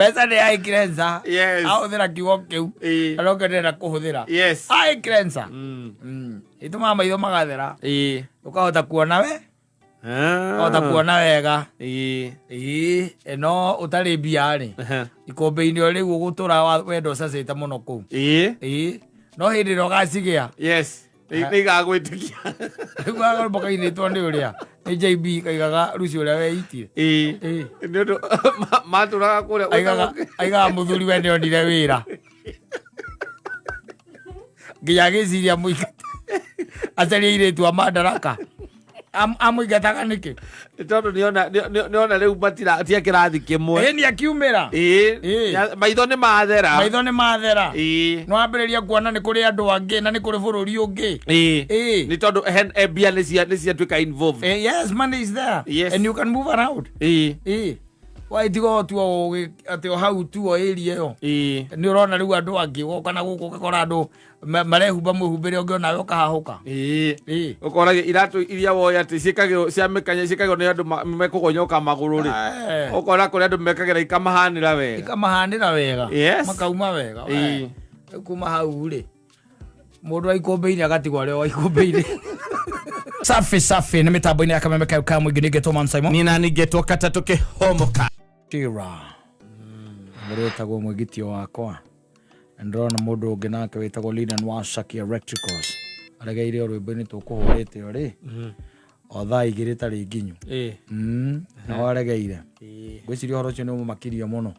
Mbeca nĩ eye cleanser. Yes. Ahũthĩra kiugo kĩu. Ĩĩ. Na nokĩo ndĩrenda kũhũthĩra. Yes. Eye cleanser. Ĩtũmaga maitho magathera. Ĩĩ. Ũkahota kuona we. Ũkahota kuona wega. Ĩĩ. Ĩĩ, no ũtarĩ mbia rĩ. Ehe. Ikũmbĩ-inĩ o rĩu ũgũtũra wenda ũcacĩte mũno kũu. Ĩĩ. Ĩĩ. No hĩndĩ ĩrĩa ũgacigĩa. Yes. Nĩ igagwĩtĩkia. Rĩu karwĩmbo kainĩtwo nĩ ũrĩa nĩ JB kaigaga Lucy ũrĩa weitire. Ĩĩ. Ĩĩ. Nĩ ũndũ matũraga kũrĩa Aigaga aigaga mũthuri we nĩonire wĩra. Nginya agĩciria mũingate. Acarie airĩtu a Madaraka. Amũingataga nĩkĩ? Nĩ tondũ nĩona nĩona rĩu matira tia kĩrathi kĩmwe. Ĩĩ nĩ akiumĩra. Ĩĩ. Ĩĩ. Maitho nĩ mathera. Maitho nĩ mathera. Ĩĩ. Nĩ wambĩrĩria kuona nĩ kũrĩ andũ angĩ na nĩ kũrĩ bũrũri ũngĩ. Ĩĩ. Ĩĩ. Nĩ tondũ mbia nĩ cia nĩ ciatuĩka involved. Yes, money is there. Yes. And you can move around. Ĩĩ. Ĩĩ. Waitigo tuo atĩ o hau tuo area ĩyo. Ĩĩ. Nĩ ũrona rĩu andũ angĩ woka na gũkũ ũgakora andũ marehumba mwĩhumbĩre ũngĩ onawe ũkahahũka. Ĩĩ. Ĩĩ. Ũkora iratũ iria woya atĩ ciĩkagĩrwo cia mĩkanya ciĩkagĩrwo nĩ andũ mekũgonyoka magũrũ rĩ. Ũkora kũrĩ andũ mekagĩra ikamahanĩra wega. Ikamahanĩra wega. Yes. Makauma wega. Ĩĩ. Rĩu kuma hau rĩ mũndũ wa ikũmbĩ-inĩ agatigwo arĩ o wa ikũmbĩ-inĩ. Safi safi nĩ mĩtambo-inĩ ya kameme kayo ka mũingĩ ningĩtwo Man Simon. Nina ningĩtwo katatũ kĩhomoka. Shira. Mũndũ wĩtagwo mwĩgitio wakwa. Na ndĩrona mũndũ ũngĩ nake wĩtagwo Linan Wasaki Electricals. Aregeire o rwĩmbo-inĩ tũkũhũrĩte o rĩ. O thaa igĩrĩ tarĩ nginyu. Ĩĩ. Naho aregeire. Ĩĩ. Ngwĩciria ũhoro ũcio nĩ ũmũmakirie mũno.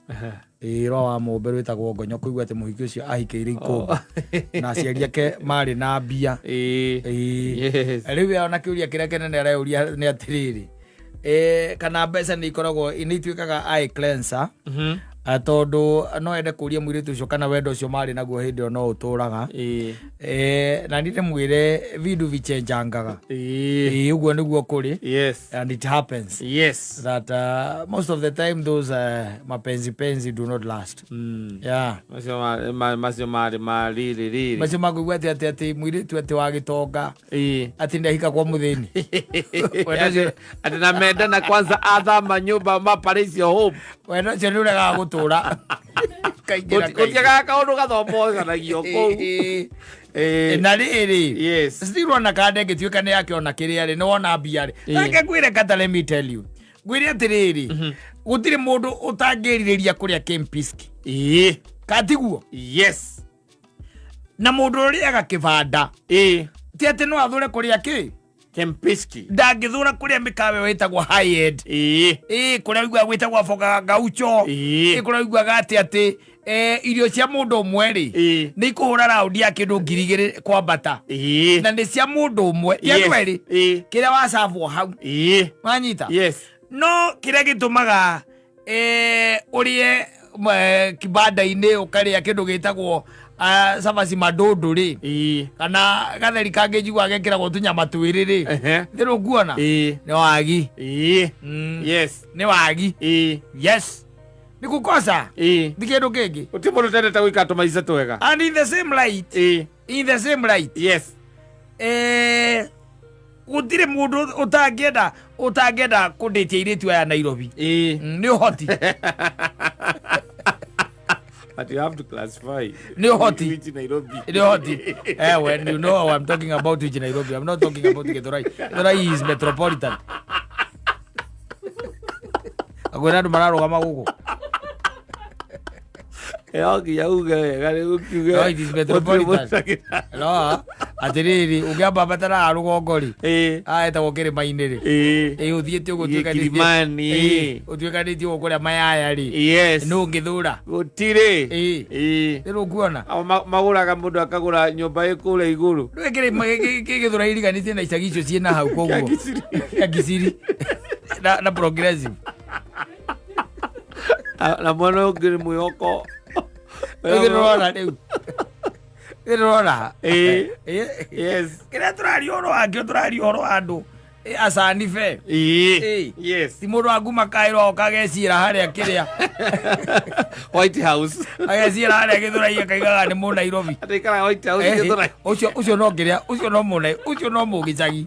Ĩĩ rwa wa mũmbe rwĩtagwo ngonyo kũigua atĩ mũhiki ũcio ahikĩire ikũmbĩ. Na aciari ake marĩ na mbia. Ĩĩ. Ĩĩ. Yes. Rĩu ona kĩũria kĩrĩa kĩnene areuria nĩ atĩrĩrĩ, kana mbeca nĩ ikoragwo nĩ ituĩkaga eye cleanser. Tondũ no ende kũria mũirĩtu ũcio kana wendo ũcio marĩ naguo hĩndĩ ĩyo no ũtũraga. Ĩĩ. Na niĩ ndĩmwĩre vindu vichenjangaga. Ĩĩ. Ĩĩ, ũguo nĩguo kũrĩ. Yes. And it happens. Yes. That most of the time those mapenzi penzi do not last. Yeah. Macio macio marĩ ma riri riri. Macio makũigua atĩ atĩ atĩ mũirĩtu atĩ wa gĩtonga Ĩĩ. atĩ ndahika kwa mũthĩni. Wendo ũcio Atĩ na mendana kwanza athama nyũmba maparicio home. Wendo ũcio nĩ ũregaga gũtũra. Kaingĩ na kaingĩ. Gũtiagaga kaũndũ gathombocanagio kũu. Ĩĩ. Ĩĩ. Na rĩrĩ Yes. still ona kanda ĩngĩtuĩka nĩ yake ona kĩrĩa rĩ nĩ wona mbia rĩ. Ĩĩ. Reke ngwĩre kata let me tell you. Ngwĩre atĩrĩrĩ gũtirĩ mũndũ ũtangĩrirĩria kũrĩa Kempinski. Ĩĩ. Katiguo. Yes. Na mũndũ ũrĩaga kĩbanda Ĩĩ. ti atĩ no athure kũrĩa kĩ Kempinski. ndangĩthũra kũrĩa mĩkawa ĩyo ĩtagwo high end. Ĩĩ. Ĩĩ kũrĩa ũiguaga gwĩtagwo Foga Gaucho. Ĩĩ. Ĩĩ kũrĩa ũiguaga atĩ atĩ irio cia mũndũ ũmwe rĩ Ĩĩ. nĩ ikũhũra raundi ya kĩndũ 2000 kwambata. Ĩĩ. Na nĩ cia mũndũ ũmwe ti Yes. andũ erĩ. Ĩĩ. Kĩrĩa wacabwo hau. Ĩĩ. Wanyita? Yes. No kĩrĩa gĩtũmaga ũrĩe kibanda-inĩ ũkarĩa kĩndũ gĩtagwo cabaci mandũndũ rĩ Ĩĩ. kana gatheri kangĩ njiguaga gekĩragwo tũnyama twĩrĩ rĩ Ehe. nĩ rũkuona Ĩĩ. nĩ wagi. Ĩĩ. Yes. Nĩ wagi. Ĩĩ. Yes. Nĩ kukosa. Ĩĩ. Ti kĩndũ kĩngĩ. Gũtirĩ mũndũ ũtendete gũikara tũmaica twega. And in the same light. Ĩĩ. In the same light. Yes. Gũtirĩ mũndũ ũtangĩenda kũndĩtia airĩtu aya Nairobi. Ĩĩ. Nĩ ũhoti. But you have to classify. Nĩ ũhoti. Which Nairobi. Nĩ ũhoti. When you know I'm talking about which Nairobi. I'm not talking about Githurai. Githurai is metropolitan. Akwĩra andũ mararũgama gũkũ. No nginya uge wega nĩguo kiuge. No, it is metropolitan. Gũtirĩ No, atĩrĩrĩ, ũngĩamba batara rũgongo rĩ. Ĩĩ. Etagwo kĩrĩma-inĩ rĩ. Ĩĩ. Ĩĩ, ũthiĩte ũguo Ĩĩ, ũtuĩkanĩtie. Kilimani. Ĩĩ, ũtuĩkanĩtie ũguo kũrĩa Mayaya rĩ. Yes. Nũ ũngĩthũra? Gũtirĩ. Ĩĩ. Ĩĩ. Nĩ rũkuona? Ao magũraga mũndũ akagũra nyũmba ĩ kũrĩa igũrũ. Ndũĩ kĩrĩma gĩ Gĩthũrai iriganĩtie na icagi icio ciĩna hau koguo. Kĩa Kisiri. Kĩa Kisiri. Na progressive. Na mwena ũngĩ nĩ mwĩhoko. Rĩu nĩũrona rĩu. Rĩu nĩũrona. Ĩĩ. Ĩĩ. Yes. Kĩrĩa tũraria ũhoro wakĩo tũraria ũhoro wa andũ acanibe. Ĩĩ. Ĩĩ. Yes. Ti mũndũ wa kuma Kairo oka ageciĩra harĩa kĩrĩa. White House. Ageciĩra harĩa Gĩthũrai akaigaga nĩ mũ Nairobi. Atĩ aikaraga White House Gĩthũrai. Ũcio no kĩrĩa, ũcio no mũna, ũcio no mũgĩcagi.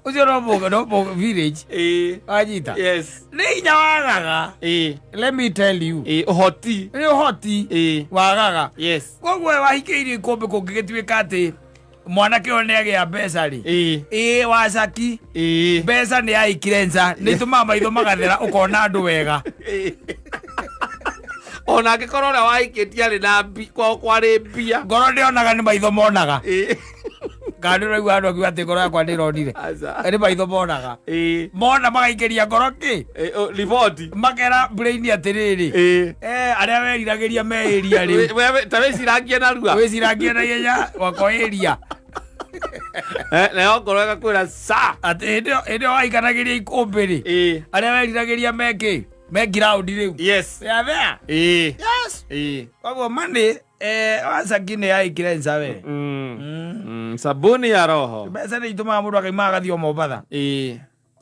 Ũcio no mũga no mũga village. Ĩĩ. Wanyita. Yes. Nĩ hinya wagaga. Ĩĩ. Let me tell you. Ĩĩ, ũhoti. Nĩ ũhoti Ĩĩ. wagaga. Yes. Koguo we wahikĩirio ikũmbĩ kũngĩgĩtuĩka atĩ mwanake ũyũ nĩ agĩa mbeca rĩ. Ĩĩ. Ĩĩ wacaki. Ĩĩ. Mbeca nĩ yaikire nja nĩ itũmaga maitho magathera ũkona andũ wega. Ĩĩ. Ona angĩkorwo ũrĩa wahikĩtie arĩ na kwao kwarĩ mbia. Ngoro ndĩonaga nĩ maitho monaga. Ĩĩ. Kana nĩ ũraigua andũ akiuga atĩ ngoro yakwa nĩ ĩronire. Aca. Nĩ maitho monaga. Ĩĩ. Mona magaikĩria ngoro kĩ? Ĩĩ, riboti. Makera brain atĩrĩrĩ. Ĩĩ. Eh, arĩa weriragĩria me area rĩu. Ta wĩcirangie narua. Wĩcirangie na ihenya wakwa area. Eh, nayo ngoro ĩgakwĩra sa. Atĩ hĩndĩ ĩyo waikanagĩria ikũmbĩ rĩ. Ĩĩ. Arĩa weriragĩria me kĩ? Me ground rĩu. Yes. They are there. Ĩĩ. Yes. Ĩĩ. Koguo money wacaki nĩ yaikire nja we. Sabuni ya roho. Mbeca nĩ itũmaga mũndũ akaima agathiĩ o Mombatha. Ĩĩ.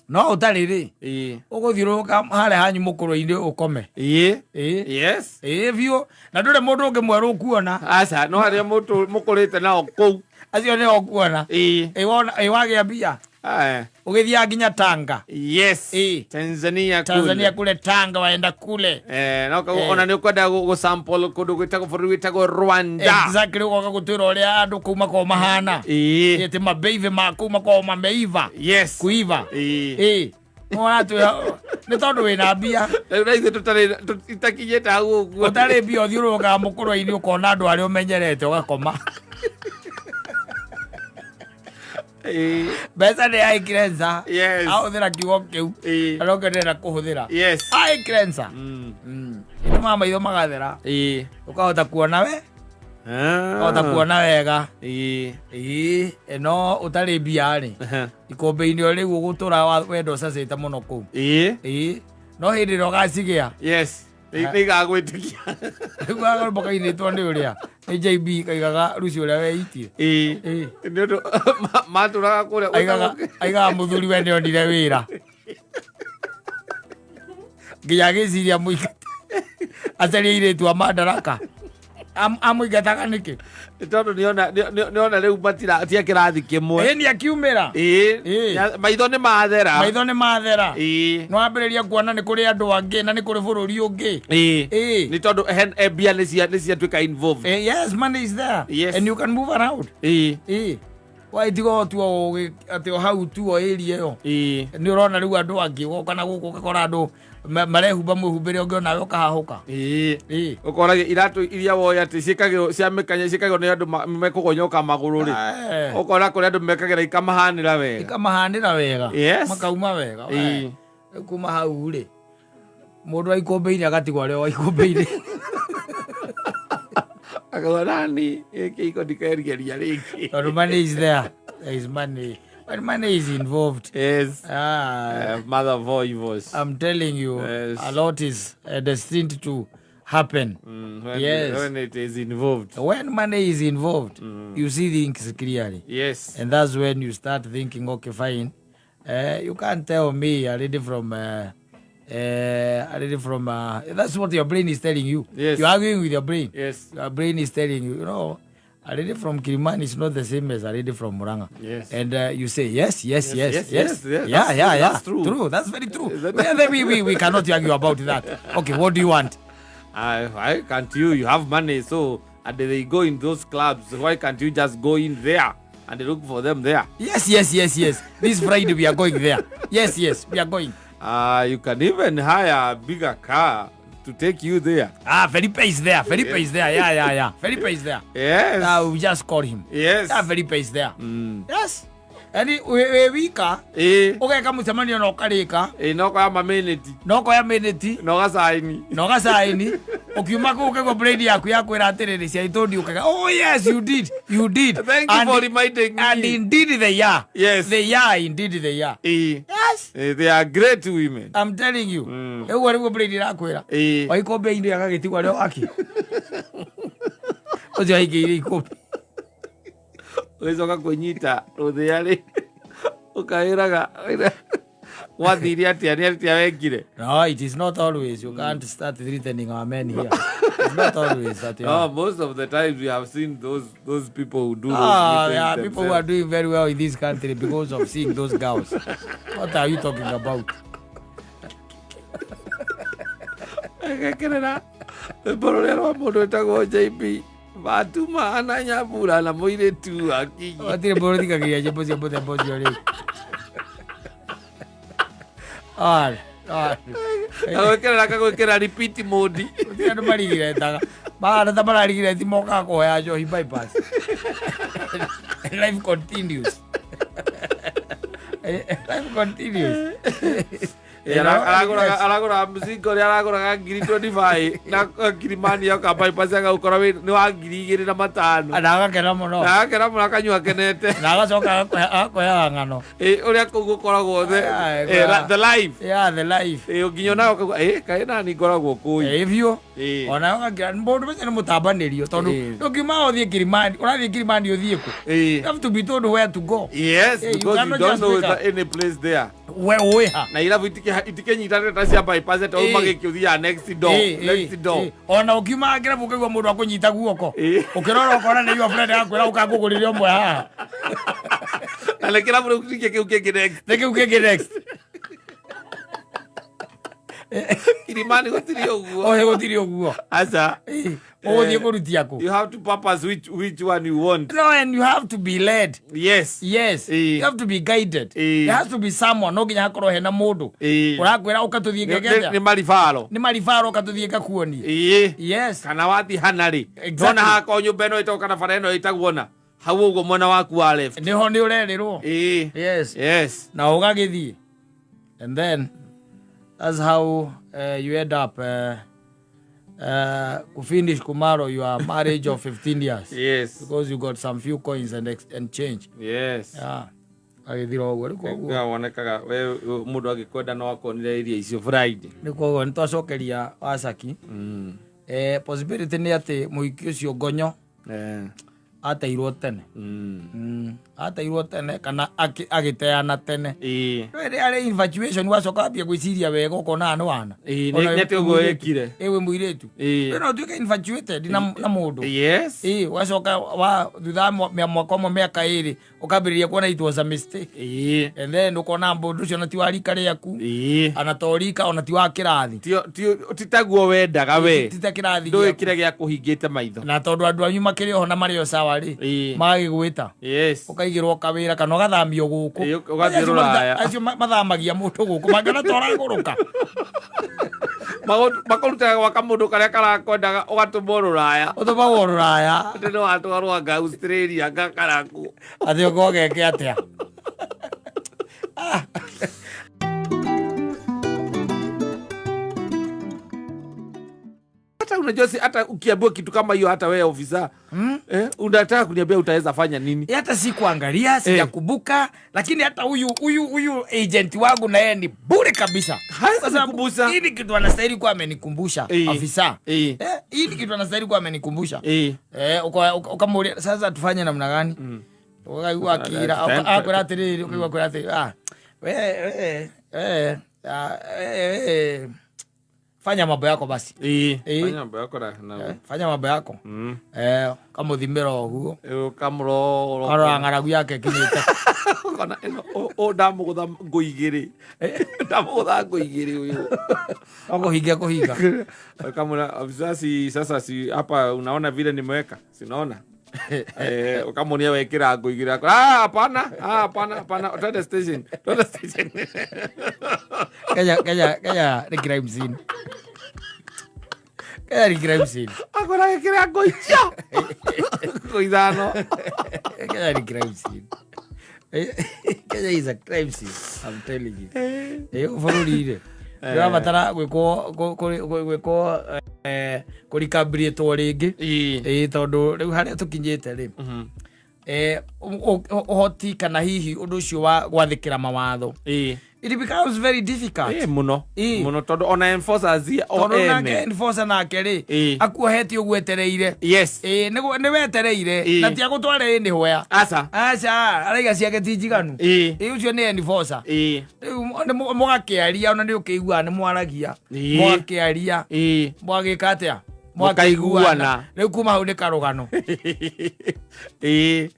No ũtarĩ rĩ, Ĩĩ. ũgũthiũrũrũka harĩa hanyu mũkũrũ-inĩ ũkome. Ĩĩ. Ĩĩ. Yes. Ĩĩ biũ. Na ndũrĩ mũndũ ũngĩ mwerũ ũkuona. Aca, no arĩa mũkũrĩte nao kũu. Acio nĩo ũkuona. Ĩĩ. Ĩ wona ĩ wagĩa mbia. Aya. Ũgĩthiaga nginya Tanga. Yes. Ĩĩ. Tanzania kule. Tanzania kule Tanga waenda kule. Eh, no Eh. ona nĩ ũkwenda gũ sample kũndũ gwĩtagwo bũrũri wĩtagwo Rwanda. Exactly ũgoka gũtwĩra ũrĩa andũ kũu makoragwo mahana. Ĩĩ. Ĩtĩ mabeive ma kũu makoragwo mameiva. Yes. Kuiva. Ĩĩ. Ĩĩ. Ũratwĩra nĩ tondũ wĩna mbia. Rĩu na ithuĩ tũtarĩ itakinyĩte hau ũguo. Ũtarĩ mbia ũthiũrũrũkaga mũkũrũ-inĩ ũkona andũ arĩa ũmenyerete ũgakoma. Ĩĩ. Mbeca nĩ yaikire nja. Yes. Ahũthĩra kiugo kĩu. Ĩĩ. Na nokĩo ndĩrenda kũhũthĩra. Yes. Yaikire nja. Ĩtũmaga maitho magathera. Ĩĩ. Ũkahota kuona we. Ah. Ũkahota kuona wega. Ĩĩ. Ĩĩ ĩno ũtarĩ mbia rĩ. Ikũmbĩ-inĩ o rĩu ũgũtũra wenda ũcacĩte mũno kũu. Ĩĩ. Ĩĩ. No hĩndĩ ĩrĩa ũgacigĩa. Yes. Nĩ igagwĩtĩkia. Rĩu gakarũmbo kainĩtwo nĩ ũrĩa. Nĩ JB kaigaga Lucy ũrĩa weitie. Ĩĩ. Ĩĩ. Nĩ ũndũ matũraga kũrĩa Aigaga mũthuri we nĩonire wĩra. Nginya agĩciria mũingate. Acarie airĩtu a Madaraka. Amũingataga nĩkĩ? Nĩ tondũ nĩona rĩu matira tia kĩrathi kĩmwe. Ĩĩ nĩ akiumĩra. Ĩĩ. Ĩĩ. Maitho nĩ mathera. Maitho nĩ mathera. Ĩĩ. Nĩ wambĩrĩria kuona nĩ kũrĩ andũ angĩ na nĩ kũrĩ bũrũri ũngĩ. Ĩĩ. Ĩĩ. Nĩ tondũ mbia nĩ ciatuĩka involved. Yes, money is there. Yes. And you can move around. Ĩĩ. Ĩĩ. Waitiga tuo atĩ o hau tuo area ĩyo. Ĩĩ. Nĩ ũrona rĩu andũ angĩ woka na gũkũ ũgakora andũ marehumba mwĩhumbĩre ũngĩ onawe ũkahahũka. Ĩĩ. Ĩĩ. Ũkora iratũ iria woya atĩ ciĩkagĩrwo cia mĩkanya ciĩkagĩrwo nĩ andũ mekũgonyoka magũrũ rĩ. Ũkora kũrĩa andũ mekagĩra ikamahanĩra wega. Ikamahanĩra wega. Yes. Makauma wega. Ĩĩ. Rĩu kuma hau rĩ mũndũ wa ikũmbĩ-inĩ agatigwo arĩ o wa ikũmbĩ-inĩ. Akauga nani gĩkĩ iko ndikerigeria rĩngĩ. Tondũ money is there. There is money. When money is involved. Yes. Mother of all evils. I'm telling you, Yes. a lot is destined to happen. When, Yes. when it is involved. When money is involved, you see things clearly. Yes. And that's when you start thinking, okay, fine. You can't tell me a lady from, that's what your brain is telling you. Yes. You're arguing with your brain. Yes. Your brain is telling you, you know, a lady from Kilimani is not the same as a lady from Murang'a. Yes. And you say, yes, yes, yes, yes, yes. yes, yes. Yeah, That's yeah, true, yeah. that's true. True. That's very true. Is that- Well, then we cannot argue about that. Okay, what do you want? Why can't you? You have money, so and they go in those clubs. Why can't you just go in there and look for them there? Yes, yes, yes, yes. This Friday we are going there. Yes, yes, we are going. You can even hire a bigger car to take you there. Ah, Felipe is there. Felipe is there. Yeah, yeah, yeah. Felipe is there. Yes. We just call him. Yes. Yeah, Felipe is there. Yes. Yani we wika ũgeka mũcemanio na ũkarĩka No koya maminiti na ũkoya miniti no gacaini na ũgacaini ũkiuma kũu ũkaigua brain yaku yakwĩra atĩrĩrĩ cia itondi ũkaiga oh yes you did you did. Thank you and, for reminding me. And indeed they are. Yes. They are indeed they are. Yes. They are great women. I'm telling you. Ũguo nĩguo brain irakwĩra. Wa ikũmbĩ-inĩ agagĩtigwo arĩ o wake ũcio aingĩire ikũmbĩ Ũgĩcoka kwĩnyita rũthĩa rĩ ũkaĩraga Gwathire atia? Nĩ atia wekire? No, it is not always. You can't start threatening our men here. It's not always that you No, most of the times we have seen those people who do those Ah, meetings there are people who are themselves. doing very well in this country because of seeing those girls. What are you talking about? Gekerera rwĩmbo rũrĩa rwa mũndũ wĩtagwo JB Fatuma na Nyambura na mũirĩtu akinyi. Gũtirĩ mũndũ ũthikagĩrĩria nyĩmbo cia mũthemba ũcio rĩu. Ah, ah. Agwĩkĩrĩra kagwĩkĩra repeat mode. Gũtirĩ andũ marigiretaga. Mahana ta mararigireti mokaga kũhoya njohi bypass. Life continues. Life continues. Aragũraga mzingo ũrĩa aragũraga ngiri 25 na Kilimani yoka bypass agaũkora nĩ wa 2500. Na agakena mũno. Na agakena mũno akanyua akenete. Na agacoka akweaga ng'ano. Ũrĩa kũu gũkoragwo Aye, the life. Yeah, the life. Nginya onawe ũkauga kaĩ nani ngoragwo kũu. Biũ. Ona ũgakira mũndũ ũcio nĩ mũtambanĩrio tondũ ndũngiuma ũthiĩ Kilimani, ũrathiĩ Kilimani ũthiĩ kũ? You have to be told where to go. Yes, You because you cannot don't just know wake up. any place there. We ũĩ ha. Na irabu itikinyitanĩte ta cia bypass ta uma gĩkĩ ũthiaga next door, next door. Ona ũkiuma kĩrabu ũkaigua mũndũ akũnyita guoko. Ũkĩrora ũkona nĩ your friend akwĩra ũkangũgũrĩre ũmwe haha. Na nĩ kĩrabu rĩu ningĩ kĩu kĩngĩ next. Nĩ kĩu kĩngĩ next. Kilimani gũtirĩ ũguo. Ohe gũtirĩ ũguo. Aca. Ũgũthiĩ kũrutia kũ? You have to purpose which one you want. No, and you have to be led. Yes. Yes. You have to be guided. There has to be someone. No nginya hakorwo hena mũndũ. Ũrakwĩra ũka tũthiĩ ngeke Nĩ maribaro. Nĩ maribaro ũka tũthiĩ ngakuonie. Yes. Kana wathiĩ hana rĩ. Exactly. Nona hakorwo nyũmba ĩno ĩtagwo kana bara ĩno ĩtagwo na. Hau ũguo mwena waku wa left. Nĩho nĩ ũrerĩrwo. Yes. Yes. Na ũgagĩthiĩ. And then that's how you end up kufinish kumaro your marriage of 15 years. Yes. Because you got some few coins and change. Yes. Yeah. Agĩthira ũguo rĩu koguo. Nĩkĩo wonekaga we mũndũ angĩkwenda no akonire irio icio Friday. Nĩ koguo nĩ twacokeria Wacaki. Possibility nĩ atĩ mũhiki ũcio ngonyo ateirwo tene. Ateirwo tene kana agĩteana tene. No ĩrĩ arĩ infatuation wacoka wambia gwĩciria wega ũkona nĩ wana. Nĩ atĩ ũguo wĩkire. Wĩ mũirĩtu. No ũtuĩke infatuated na mũndũ. Yes. Wacoka thutha wa mwaka ũmwe mĩaka ĩrĩ ũkambĩrĩria kuona it was a mistake. And then ũkona mũndũ ũcio ona ti wa rika rĩaku. Ana to rika ona ti wa kĩrathi. Ti taguo wendaga we. Ti ta kĩrathi Ndũĩ gĩaku. kĩrĩa gĩakũhingĩte maitho. Na tondũ andũ anyu makĩrĩ oho na marĩ o sawa rĩ. Magĩgwĩta. Yes. Ũkaigĩrwo kawĩra kana ũgathamio gũkũ. Ũgathiĩ rũraya. Acio mathamagia mũndũ gũkũ mangĩona ta ũragũrũka. Makũrutaga gwa kamũndũ karĩa karakwendaga ũgatũmwo rũraya. Ũtũmagwo rũraya. Atĩ nĩ watwarwo anga Australia anga karaku. Atĩ ũkorwo geke atĩa. Hata unajua si hata ukiambiwa kitu kama hiyo hata wewe officer. Unataka kuniambia utaweza fanya nini? Hata si kuangalia, sijakumbuka, lakini hata huyu agent wangu na yeye ni bure kabisa. Hawezi kukumbusha. Hii ni kitu anastahili kuwa amenikumbusha, afisa. Hii ni kitu anastahili kuwa amenikumbusha. Ukamuuliza sasa tufanye namna gani? Ukaigua akira, akwira atiriri, ukaigua akwira atiriri. We fanya mambo yako basi. Fanya mambo yako na. Fanya mambo yako. Kamuthimĩra ũguo. Kamũrora. Karora ng'aragu yake ĩkinyĩte. Ũkona ĩno, ndamũgũtha ngũ igĩrĩ. Ndamũgũtha ngũ igĩrĩ ũyũ. No kũhinga kũhinga. Kamũra, afisa si, sasa si, hapa unaona vile nimeweka. Si unaona? Ukamuonia wekĩra ngũ igĩrĩ. Hapana, hapana, hapana. Twende station. Twende station. Kenya ni crime scene. Kenya ni crime scene. Akora gĩkĩra ngũ icio. Ngũ ithano. Kenya ni crime scene. Kenya is a crime scene, I'm telling you. Bũrũri-rĩ, ndĩrabatara gwĩkwo kũrikambirĩtwo rĩngĩ. Tondũ rĩu harĩa tũkinyĩte rĩ, ũhoti kana hihi ũndũ ũcio wa gwathĩkĩra mawatho. It becomes very difficult. Muno. Ĩ. Muno tondu ona enforcers o Tondũ nake ene. enforcer nake rĩ, Ĩ. akuohetie ũguo etereire. Yes. Ĩ, nĩ wetereire Ĩ. na ti agũtware ĩ nĩ hwea. Aca. Aca, araiga ciake ti njiganu. Ĩ. Ĩ, ũcio nĩ enforcer. Ĩ. Rĩu nĩ mũgakĩaria, ona nĩ ũkĩiguaga nĩ mwaragia. Ĩ. Mũgakĩaria. Ĩ. Mwagĩka atĩa? Mũkaiguana. Rĩu kuma hau nĩ karũgano. Ĩ.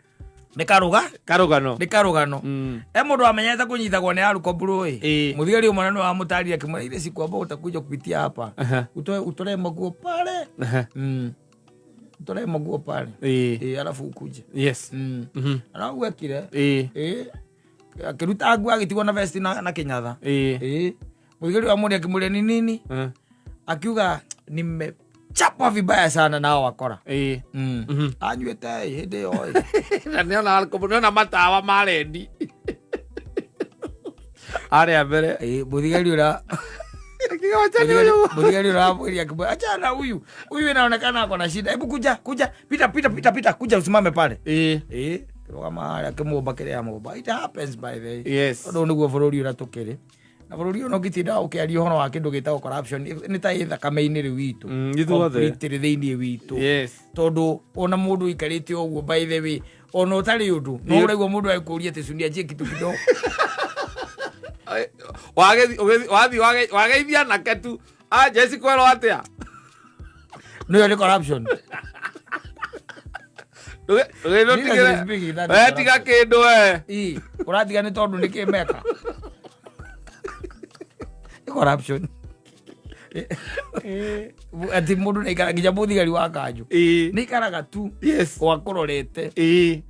Nĩ karũga? Karũgano. Nĩ karũgano. Mm. E mũndũ amenyete kũnyitagwo nĩ arukoburu ĩ. Ĩ. Mũthigari ũmwe na nĩ wamũtarire akĩmwĩra ile siku ambao utakuja kupitia hapa. Aha. Utoe utolee maguo pale. Aha. Mm. Utolee maguo pale. Ĩ. Ĩ, alafu ukuje. Yes. Mm. Mhm. Araguo ekire. Ĩ. Ĩ. Akĩruta nguo agĩtigwo na vesti na kĩnyatha. Ĩ. Ĩ. Mũthigari wa mũndũ akĩmũria ni nini? Eh. Akiuga nimechapwa vibaya sana na hao wakora. Ĩ. Mm. Mhm. Anyuĩte ĩ hĩndĩ ĩyo ĩ. Na nĩona alcohol, nĩona matawa ma rendi. Arĩa mbere. Ĩ, mũthigari ũrĩa Akiuga wachani huyu. Mũthigari ũrĩa wamwĩrire akĩmwĩra achana huyu. Huyu inaonekana ako na shida. Hebu kuja, kuja. Pita, pita, pita, pita. Kuja usimame pale. Ĩ. Ĩ, kĩrũgama harĩa akĩmũmba kĩrĩa amũmba. It happens by the way. Yes. Tondũ nĩguo bũrũri ũrĩa tũkĩrĩ. Na bũrũri ũyũ ũngĩtinda ũkĩaria ũhoro wa kĩndũ gĩtagwo corruption nĩ ta ĩ thakame-inĩ rĩu witũ. Mm, ithuothe. Completely thĩinĩ witũ. Yes. Tondũ ona mũndũ ũikarĩte ũguo by the way, ona ũtarĩ ũndũ, no ũraigua mũndũ agĩkũria atĩ cunianjie kitu kidogo. Wathi wageithia anake tu. Ah, Jesse kwerwo atĩa? Nĩyo nĩ corruption. Ndũgĩtigĩre. Speaking, that is We tiga kĩndũ we. Ĩ, ũratiga nĩ tondũ nĩ kĩ meka. Nĩ corruption. Atĩ mũndũ nĩaikara nginya mũthigari wa kanjũ. Ĩ. Nĩaikaraga tu Yes. o akũrorete. Ĩ.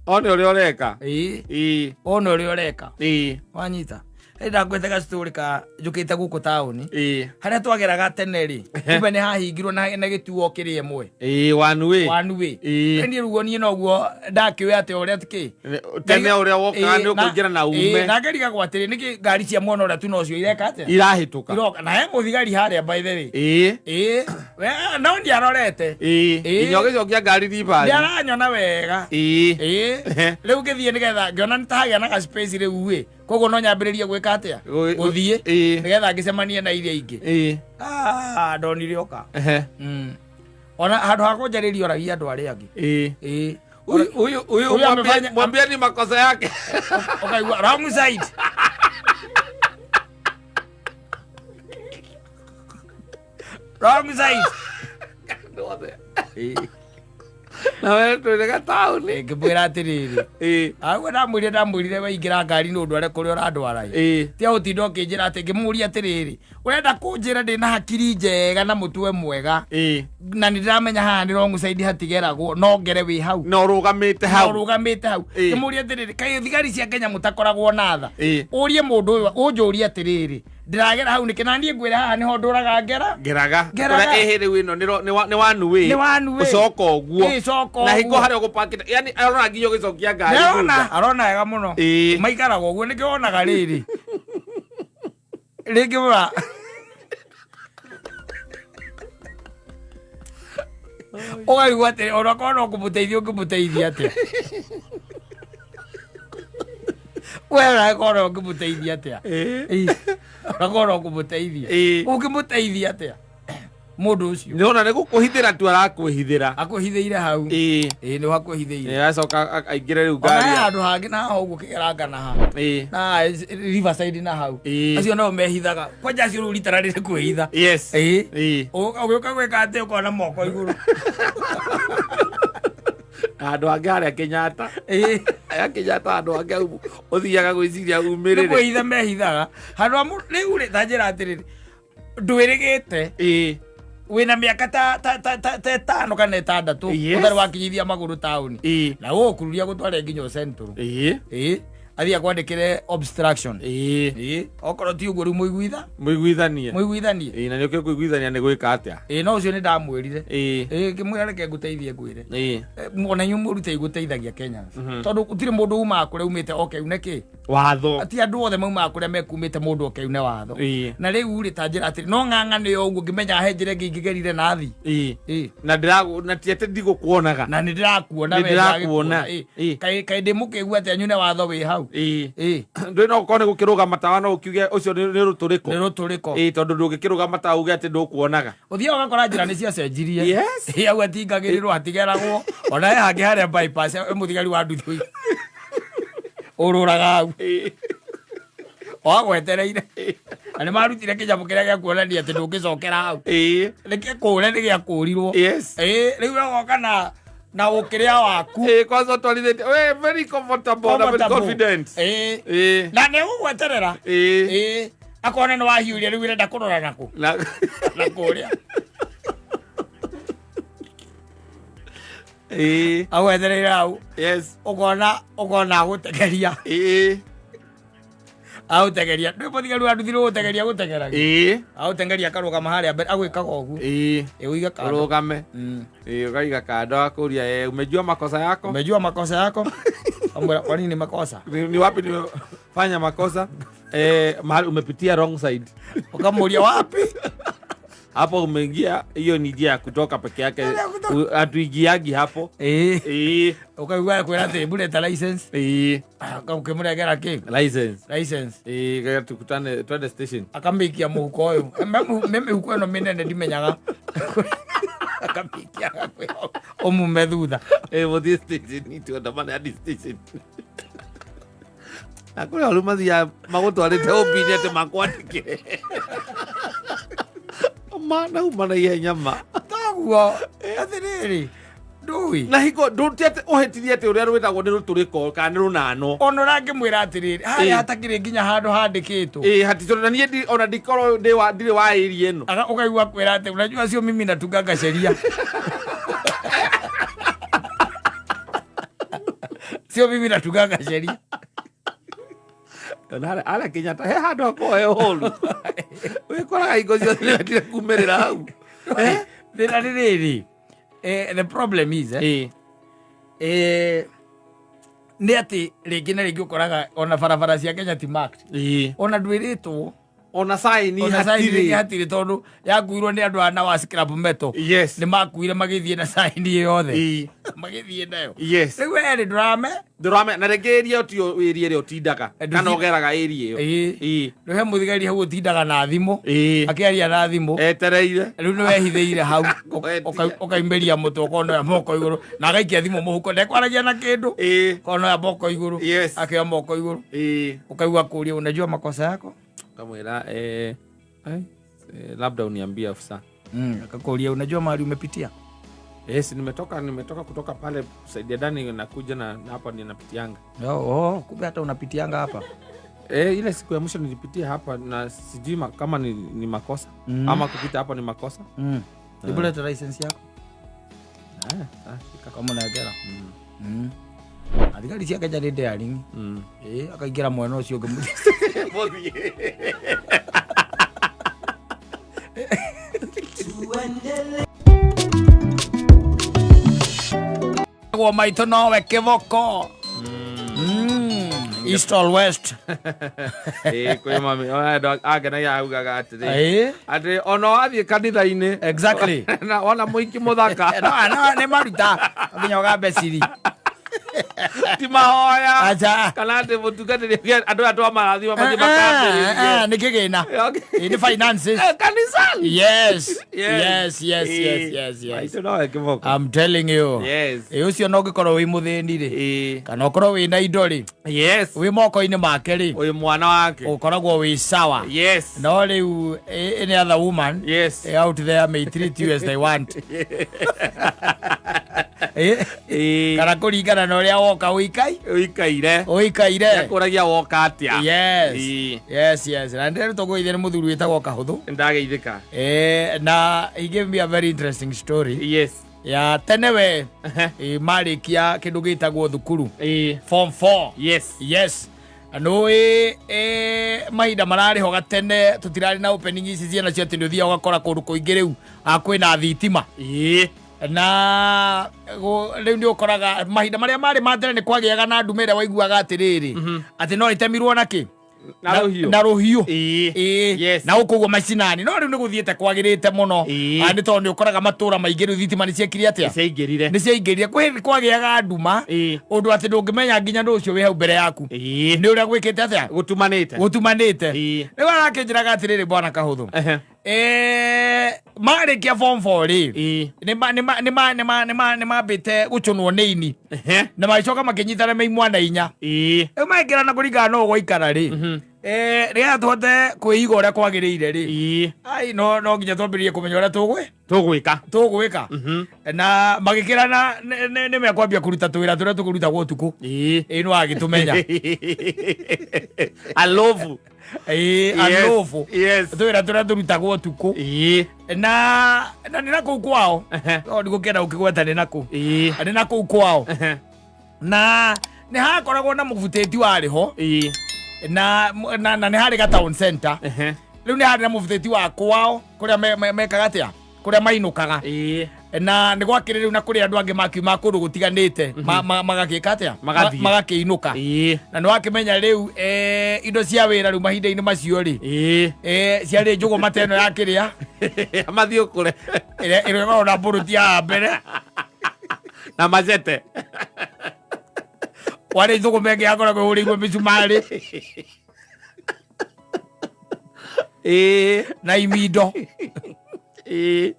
One ũrĩa ũreka. Ĩ, Ĩ. one ũrĩa ũreka. Ĩ. Wanyita. Rĩ ndakwĩte gastory ka njũkĩte gũkũ taũni. Ĩ. Harĩa twageraga tene rĩ, kumbe nĩ hahingirwo na gĩtuo kĩrĩ ĩmwe. Ĩ, one way. One way. Ĩ. Niĩ rĩu niĩ noguo ndakĩũĩ atĩ ũrĩa kĩ. Tene ũrĩa wokaga nĩ ũkũingĩra na ume. Na ngerigagwo atĩrĩ nĩkĩ ngari cia mwena ũrĩa tu nocio ireka atĩa? Irahĩtũka. Iroka. Na he mũthigari harĩa by the way. Ĩ. Ĩ. We, no ndiarorete. Ĩ. Ĩ. Nginya ũgĩcokia ngari ribari. Ndiaranyona wega. Ĩ. Ĩ. Rĩu ngĩthiĩ nĩgetha ngĩona nĩ ta hagĩa na ga space rĩu ĩ. Koguo no nyambĩrĩrie gwĩka atĩa? Gũthiĩ. Ĩ. Nĩgetha ngĩcemanie na iria ingĩ. Ĩ. Ah, ndonire oka. Ehe. Mm. Ona handũ ha kũnjarĩria oragia andũ arĩa angĩ. Ĩ. Ĩ. Huyu huyu huyu Huyu mwambie amefanya- mwambie ni makosa yake. Ũkaigua wrong side. Wrong side. Na wewe twĩrĩga taũni. Ngĩmwĩra atĩrĩrĩ. Ĩ. Aguo ndamwĩrire waingĩra ngari nĩ ũndware kũrĩa ũrandwara ĩ. Ĩ. Tia gũtinda ũkĩnjĩra atĩ ngĩmũria atĩrĩrĩ, ũrenda kũnjĩra ndĩna hakiri njega na mũtwe mwega Ĩ. na nĩ ndĩramenya haha nĩ wrong side hatigeragwo no ngere wĩ hau. Na ũrũgamĩte Na hau. ũrũgamĩte hau. Ĩ. Ngĩmũria atĩrĩrĩ, kaĩ thigari cia Kenya mũtakoragwo na tha? Ĩ. Ũrie mũndũ ũyũ, ũnjũrie atĩrĩrĩ, ndĩragera hau nĩkĩ na niĩ ngwĩre haha nĩho ndũraga ngera? Ngeraga. Ngeraga. Ũrĩa ĩhĩ rĩu ĩno nĩ one way. Nĩ one way. Ũcoka ũguo. Ĩ, coka Na hingo ũguo. harĩa ũgũpakĩte. Yani arona nginya ũgĩcokia ngari. Nĩarona, thutha. arona wega mũno. Ĩ. Maikaraga ũguo nĩkĩo wonaga rĩrĩ. Rĩngĩ mũra ũkaigua atĩrĩ ona korwo no kũmũteithia ũngĩmũteithia atĩa? We onakorwo no ũngĩmũteithia atĩa? Ĩ. Ĩ, onakorwo no kũmũteithia. Ĩ. Ũngĩmũteithia atĩa? Mũndũ ũcio Nĩwona nĩ gũkũhithĩra tu arakwĩhithĩra. akwĩhithĩire hau. Ĩ. Ĩ, nĩho akwĩhithĩire. Ĩ, acoka aingĩre rĩu Ona he ngari. handũ hangĩ na haha ũguo kĩgeranga na ha. Ĩ. Na Riverside na hau. Ĩ. Acio nao mehithaga. Kwanja acio rĩu rita rĩrĩ kwĩhitha. Yes. Ĩ. Ĩ. Ũgĩũka gwĩka atĩ ũkona moko igũrũ. Handũ hangĩ harĩa Kenyatta. Ĩ. Aya Kenyatta handũ hangĩ hau ũthiaga gwĩciria Nĩ umĩrĩre. kwĩhitha mehithaga. Handũ ha rĩu rĩ ta njĩra atĩrĩrĩ. Ndwĩrĩgĩte Ĩ. wĩna mĩaka ta ĩtano kana ĩtandatũ Yes. ũtarĩ wakinyithia magũrũ taũni. Ĩ. Na gũgũkururia gũtware nginya Central. Ĩ. Ĩ. Athiĩ akwandĩkĩre obstruction. Ĩ. Ĩ. Okorwo ti ũguo rĩu mũiguitha Mũiguithanie. mũiguithanie. Ĩ, na nĩũkĩũĩ kũiguithania nĩ gwĩka atĩa? Ĩ, no ũcio nĩ ndamwĩrire. Ĩ. Ĩ, ngĩmwĩra reke ngũteithie ngwĩre. Ĩ. Ona inyuĩ mũrute igũteithagia Kenyans. Tondũ gũtirĩ mũndũ umaga kũrĩa umĩte oke une kĩ. Watho. Ti andũ othe maumaga kũrĩa mekumĩte mũndũ oke une watho. Ĩ. Na rĩu rĩ ta njĩra atĩrĩ no ng'ang'ane o ũguo ngĩmenya he njĩra ĩngĩ ingĩgerire na thi. Ĩ. Ĩ. Na ndĩragu na ti atĩ ndigũkuonaga. Na nĩ ndĩrakuona Nĩ we ndĩrakuona. ndĩragĩkuona. Ĩ. Ĩ. Kaĩ ndĩ mũkĩgu atĩa nyune watho wĩ hau. Hau. Ĩĩ. Ĩĩ. Ndũĩ no ũkorwo nĩ gũkĩrũgama tawa no ũkiuge ũcio nĩ rũtũrĩko. Nĩ rũtũrĩko. Ĩĩ, tondũ ndũngĩkĩrũgama tawa uge atĩ ndũkuonaga. Ũthiaga ũgakora njĩra nĩ ciacenjirie. Yes. Ĩĩ, hau hatingagĩrĩrwo, hatigeragwo ona he hangĩ harĩa bypass, he mũthigari wa nduthi ũrũraga hau. Ĩĩ. Wagwetereire na nĩ marutire kĩnyamũ kĩrĩa gĩa kuonania atĩ ndũngĩcokera hau. Ĩĩ. Nĩ gĩkũre, nĩ gĩakũrirwo. Yes. Ĩĩ, rĩu ũgoka na ũkĩrĩa waku. Ĩĩ, kwanza ũtwarithĩtie we very comfortable na very Comfortable. confident. Ĩĩ. Ĩĩ. Na nĩ ũgweterera. Ĩĩ. Ĩĩ, akona nĩ wahiũria, rĩu ũrenda kũrora nakũ? Na Na kũrĩa. Ĩĩ. Agwetereire hau. Yes. Ũkona agũtegeria. Ĩĩ. Agũtegeria, ndwĩ mũthigari wa nduthi gũtegeria gũtegeragia. Ĩĩ. Agũtengeria, akarũgama harĩa mbere agwĩkaga ũguo. Ĩĩ. Ĩ, ũige kando. Ũrũgame. Ĩĩ, ũkaiga kando, akũria, "Umejua makosa yako?" Umejua makosa yako? Amwĩra, kwa nini makosa? Ni wapi nimefanya makosa? Mahali umepitia wrong side. Ukamũria wapi? Hapo umeingia, hiyo ni njia ya kutoka peke yake. Njia ya kutoka. Hatuingiagi hapo. Ĩĩ. Ĩĩ. Ũkaigua kwĩra atĩ mbũreta license. Ĩĩ. Ũkĩmũrengera kĩ? License. License. Ĩĩ, kaya tukutane twende station. Akamĩikia mũhuko ũyũ. Me mĩhuko ĩno mĩnene ndimenyaga, akamĩikia, agakwĩra ũmume thutha. Ĩĩ, mũthiĩ station, tuandamane hadi station. Na kũrĩ arĩa mathiaga magũtwarĩte ũmbini atĩ makwandĩkĩre. Ma nauma na ihenya ma. Toguo atĩrĩrĩ, ndũĩ. Na hingo ndũti atĩ ũhĩtirie atĩ ũrĩa rwĩtagwo nĩ rũtũrĩko kana nĩ rũnano. Ona ũrangĩmwĩra atĩrĩrĩ, harĩa Ĩĩ. hatakĩrĩ nginya handũ handĩkĩtwo. Ĩĩ, hatitũ na niĩ ona ndikorwo ndirĩ wa area ĩno. Ũkaigua kwĩra atĩ unajua sio mimi natunganga sheria, sio mimi natunganga sheria. Ona harĩa Kenyatta he handũ hakoragwo he horu. Wĩkoraga hingo ciothe nĩwendire kumĩrĩra hau. Thĩna nĩ rĩrĩ, the problem is, Ĩĩ. nĩ atĩ rĩngĩ na rĩngĩ ũkoraga ona barabara cia Kenya ti marked. Ĩĩ. Ona ndwĩrĩtwo. Ona sign Ona sign rĩngĩ hatirĩ. hatirĩ, tondũ yakuirwo nĩ andũ ana wa scrap metal. Yes. Nĩ makuire magĩthiĩ na sign yothe. Ĩĩ. Magĩthiĩ nayo. Yes. Rĩu werĩ ndũrame. Ndũrame na rĩngĩ area tio area ĩrĩa ũtindaga kana ũgeraga area ĩyo. Ĩĩ. Ĩĩ. Rĩu he mũthigari hau ũtindaga na thimũ. Ĩĩ. Akĩaria na thimũ. Etereire. Rĩu nĩ wehithĩire hau. Kwendia. Ũkaimĩria mũtwe, ũkonoya moko igũrũ na agaikia thimũ mũhuko, ndekwaragia na kĩndũ. Ĩĩ. Konoya moko igũrũ. Yes. Akĩoya moko igũrũ. Ĩĩ. Ũkaigua kũria, unajua makosa yako? Kamwĩra, labda uniambie, afisa. Akakũria, unajua mahali umepitia? Yes, nimetoka kutoka pale saidia ndani nakuja na hapa ninapitianga. Oh, kumbe hata unapitianga hapa. Ile siku ya mwisho nilipitia hapa na sijui kama ni makosa ama kupita hapa ni makosa. Hebu leta license yako. Ah, shika. Kama unagera. Athigari cia Kenya nĩ daring. Ĩĩ, akaingĩra mwena ũcio ũngĩ. Mũthiĩ. Gwo maitũ nowe kĩboko. East or west? Ĩĩ, kwĩ mami ona andũ angenagia augaga atĩrĩ Ĩĩ. atĩ ona wathiĩ kanitha-inĩ Exactly. na wona mũiki mũthaka. No, no, nĩ maruta nginya ũgambe ciri. Ti mahoya Acha. kana atĩ mũtungatĩri andũ aya twamarathima mathiĩ makambĩrĩrie. Nĩ kĩgĩna. Okay. Ĩĩ, nĩ finances. Kanisani. Yes. Yes, yes, yes, yes, yes. Maitũ nowe kĩboko. I'm telling you. Yes. Ĩ, ũcio no ũngĩkorwo wĩ mũthĩni rĩ, Ĩĩ. kana ũkorwo wĩ na indo rĩ, Yes. wĩ moko-inĩ make rĩ, Ũyũ mwana wake. ũkoragwo wĩ sawa. Yes. No rĩu any other woman Yes. out there may treat you as they want. Ĩĩ. Kana kũringana na ũrĩa woka ũikai Ũikaire. ũikaire. Akũragia woka atĩa. Yes. Ĩĩ. Yes, na ndĩrutwo gũithia nĩ mũthuri wĩtagwo Kahũthũ. Ndageithĩka. Na he gave me a very interesting story Yes. ya tene we marĩkia kĩndũ gĩtagwo thukuru, Ĩĩ. form 4. Yes. Yes, nũĩ mahinda mararĩ ho gatene tũtirarĩ na opening ici ciana cio atĩ nĩ ũthiaga ũgakora kũndũ kũingĩ rĩu kwĩna thitima. Ĩĩ. Na rĩu nĩ ũkoraga mahinda marĩa marĩ ma tene nĩ kwagĩaga na ndume ĩrĩa waiguaga atĩrĩrĩ, atĩ no ĩtemirwo na kĩ. Na rũhiũ. Na rũhiũ. Ĩĩ. Ĩĩ. Yes. Na gũkũ ũguo macinani no rĩu nĩ gũthiĩte kwagĩrĩte mũno. Ĩĩ. Ah, nĩ tondũ nĩ ũkoraga matũra maingĩ rĩu thitima nĩ ciekire atĩa? Ciaingĩrire. Nĩ ciaingĩrire. Kwĩ hĩndĩ kwagĩaga nduma Ĩĩ. ũndũ atĩ ndũngĩmenya nginya ndũ ũcio wĩ hau mbere yaku Ĩĩ. nĩ ũrĩa gwĩkĩte atĩa, Gũtumanĩte. gũtumanĩte. Ĩĩ. Rĩu arakĩnjĩraga atĩrĩrĩ, bwana Kahũthũ, Ehe. marĩkia form 4 rĩ, Ĩĩ. nĩ mambĩte gũcũnwo nĩ ini Ehe. na magĩcoka makĩnyitana me imwana inya. Ĩĩ. Rĩu maingĩrana kũringana na ũgwaikara rĩ, nĩgetha tũhote kwĩiga ũrĩa kwagĩrĩire rĩ, Ĩĩ. ai no nginya twambĩrĩrie kũmenya ũrĩa tũgwĩ Tũgwĩka. Tũgwĩka. Na magĩkĩrana nĩ mekwambia kũruta tũwĩra tũrĩa tũkũrutagwo ũtukũ. Ĩĩ. Ĩ nĩ wagĩtũmenya. Alovu. Ĩ alũbũ. Yes. Tũwĩra tũrĩa tũrutagwo ũtukũ. Ĩĩ. Na nĩ na kũu kwao. Ehe. No ndigũkĩenda gũkĩgweta nĩ nakũ. Ĩĩ. Nĩ na kũu kwao. Ehe. Na nĩ hakoragwo na mũbutĩti warĩ ho. Ĩĩ. Na nĩ harĩ ga town center. Ehe. Rĩu nĩ harĩ na mũbutĩti wa kwao kũrĩa mekaga atĩa, kũrĩa mainũkaga. Ĩĩ. Na nĩ gwakĩrĩ rĩu na kũrĩ andũ angĩ makiuma kũndũ gũtiganĩte magagĩka atĩa? Magathiĩ. Magakĩinũka. Ĩĩ. Na nĩ wakĩmenya rĩu indo cia wĩra rĩu mahinda-inĩ macio rĩ, Ĩĩ. Ciarĩ njũgũma ta ĩno ya kĩrĩa Mathiĩ kũre. Ĩrĩa ĩkoragwo na mbũrũti ya mbere. Na macete. Warĩ njũgũma ĩngĩ yakoragwo ĩhũrĩirwo mĩcumarĩ. Ĩĩ. Na imindo. Ĩĩ.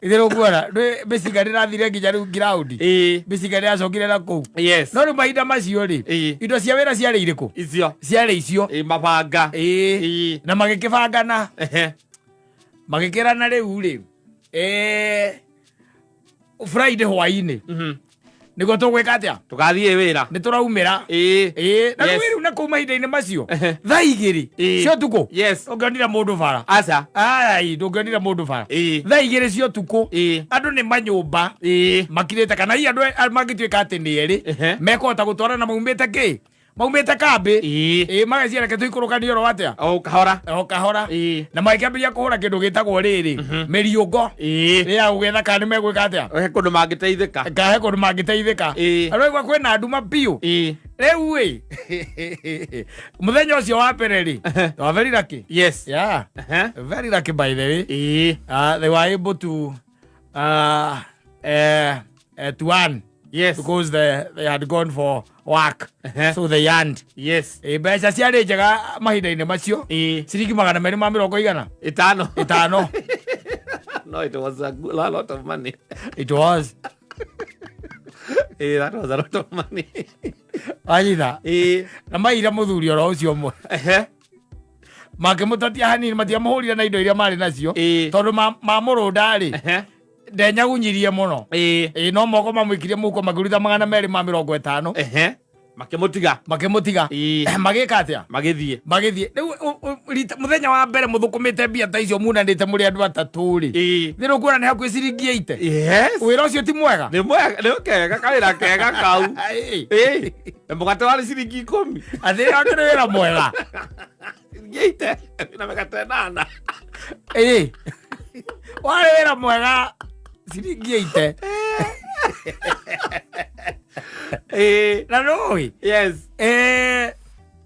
Ithe kuona mĩcinga ndĩrathire nginya rĩu ngiraundi. Ĩĩ. Mĩcinga ndĩracokire na kũu. Yes. No rĩu mahinda macio rĩ, Ĩĩ. indo cia wĩra ciarĩ irĩkũ? Icio. Ciarĩ icio. Ĩĩ, mabanga. Ĩĩ. Ĩĩ. Na magĩkĩbangana. Ehe. Magĩkĩrana rĩu rĩ, Friday hwainĩ nĩguo tũgwĩka atĩa? Tũgathiĩ wĩra. Nĩ tũraumĩra. Ĩĩ. Ĩĩ, na Yes. rĩu rĩu na kũu mahinda-inĩ macio, Ehe. thaa 2 Ĩĩ. cia ũtukũ, Yes. ndũngĩonire mũndũ bara. Aca. Ai, ndũngĩonire mũndũ bara. Ĩĩ. Thaa 2 cia ũtukũ, Ĩĩ. andũ nĩ manyũmba Ĩĩ. makirĩte, kana hihi andũ mangĩtuĩka atĩ nĩ erĩ Ehe. mekũhota gũtwarana maumĩte kĩ, maumĩte kambĩ. Ĩĩ. Ĩĩ, mageciria reke tũikũrũkanie oro atĩa? O kahora. O kahora. Ĩĩ. Na magĩkĩambĩrĩria kũhũra kĩndũ gĩtagwo rĩrĩ mĩriũngo Ĩĩ. ya gũgĩetha kana nĩ megwĩka atĩa. He kũndũ mangĩteithĩka. Kahe kũndũ mangĩteithĩka. Ĩĩ. Aroigua kwĩna nduma biũ. Ĩĩ. Rĩu ĩ mũthenya ũcio wa mbere rĩ, they were very lucky. Yes. Yeah. Ehe. Very lucky, by the way. Ĩĩ. They were able to earn Yes. because they had gone for work. Ehe. So they earned. Yes. Mbeca ciarĩ njega mahinda-inĩ macio. Ĩĩ. Ciringi magana merĩ ma mĩrongo igana Ĩtano. ĩtano. No, it was a lot of money. It was. Ĩĩ, that was a lot of money. Wanyita? Ĩĩ. Na maira mũthuri oro ũcio ũmwe. Ehe. Makĩmũtatia hanini, matiamũhũrire na indo iria marĩ nacio, Ĩĩ. tondũ mamũrũnda rĩ, Ehe. ndenyagunyirie mũno. Ĩĩ. Ĩĩ, no moko mamũikirie mũhuko makĩruta 250. Ehe. Makĩmũtiga. Makĩmũtiga. Ĩĩ. Magĩka atĩa? Magĩthiĩ. Magĩthiĩ. Rĩu mũthenya wa mbere mũthũkũmĩte mbia ta icio munanĩte mũrĩ andũ atatũ rĩ, Ĩĩ. thĩ rũkuona nĩ hakuhĩ ciringi 80. Yes. Wĩra ũcio ti mwega. Nĩ mwega, nĩ kega kawĩra kega kau. Ĩĩ. Ĩĩ. Na mũgate warĩ ciringi 10. Atĩ akĩrĩ wĩra mwega. Ciringi 80 na mĩgate ĩnana. Ĩĩ, warĩ wĩra mwega ciringi 80. Ĩĩ. Na nũĩ, Yes.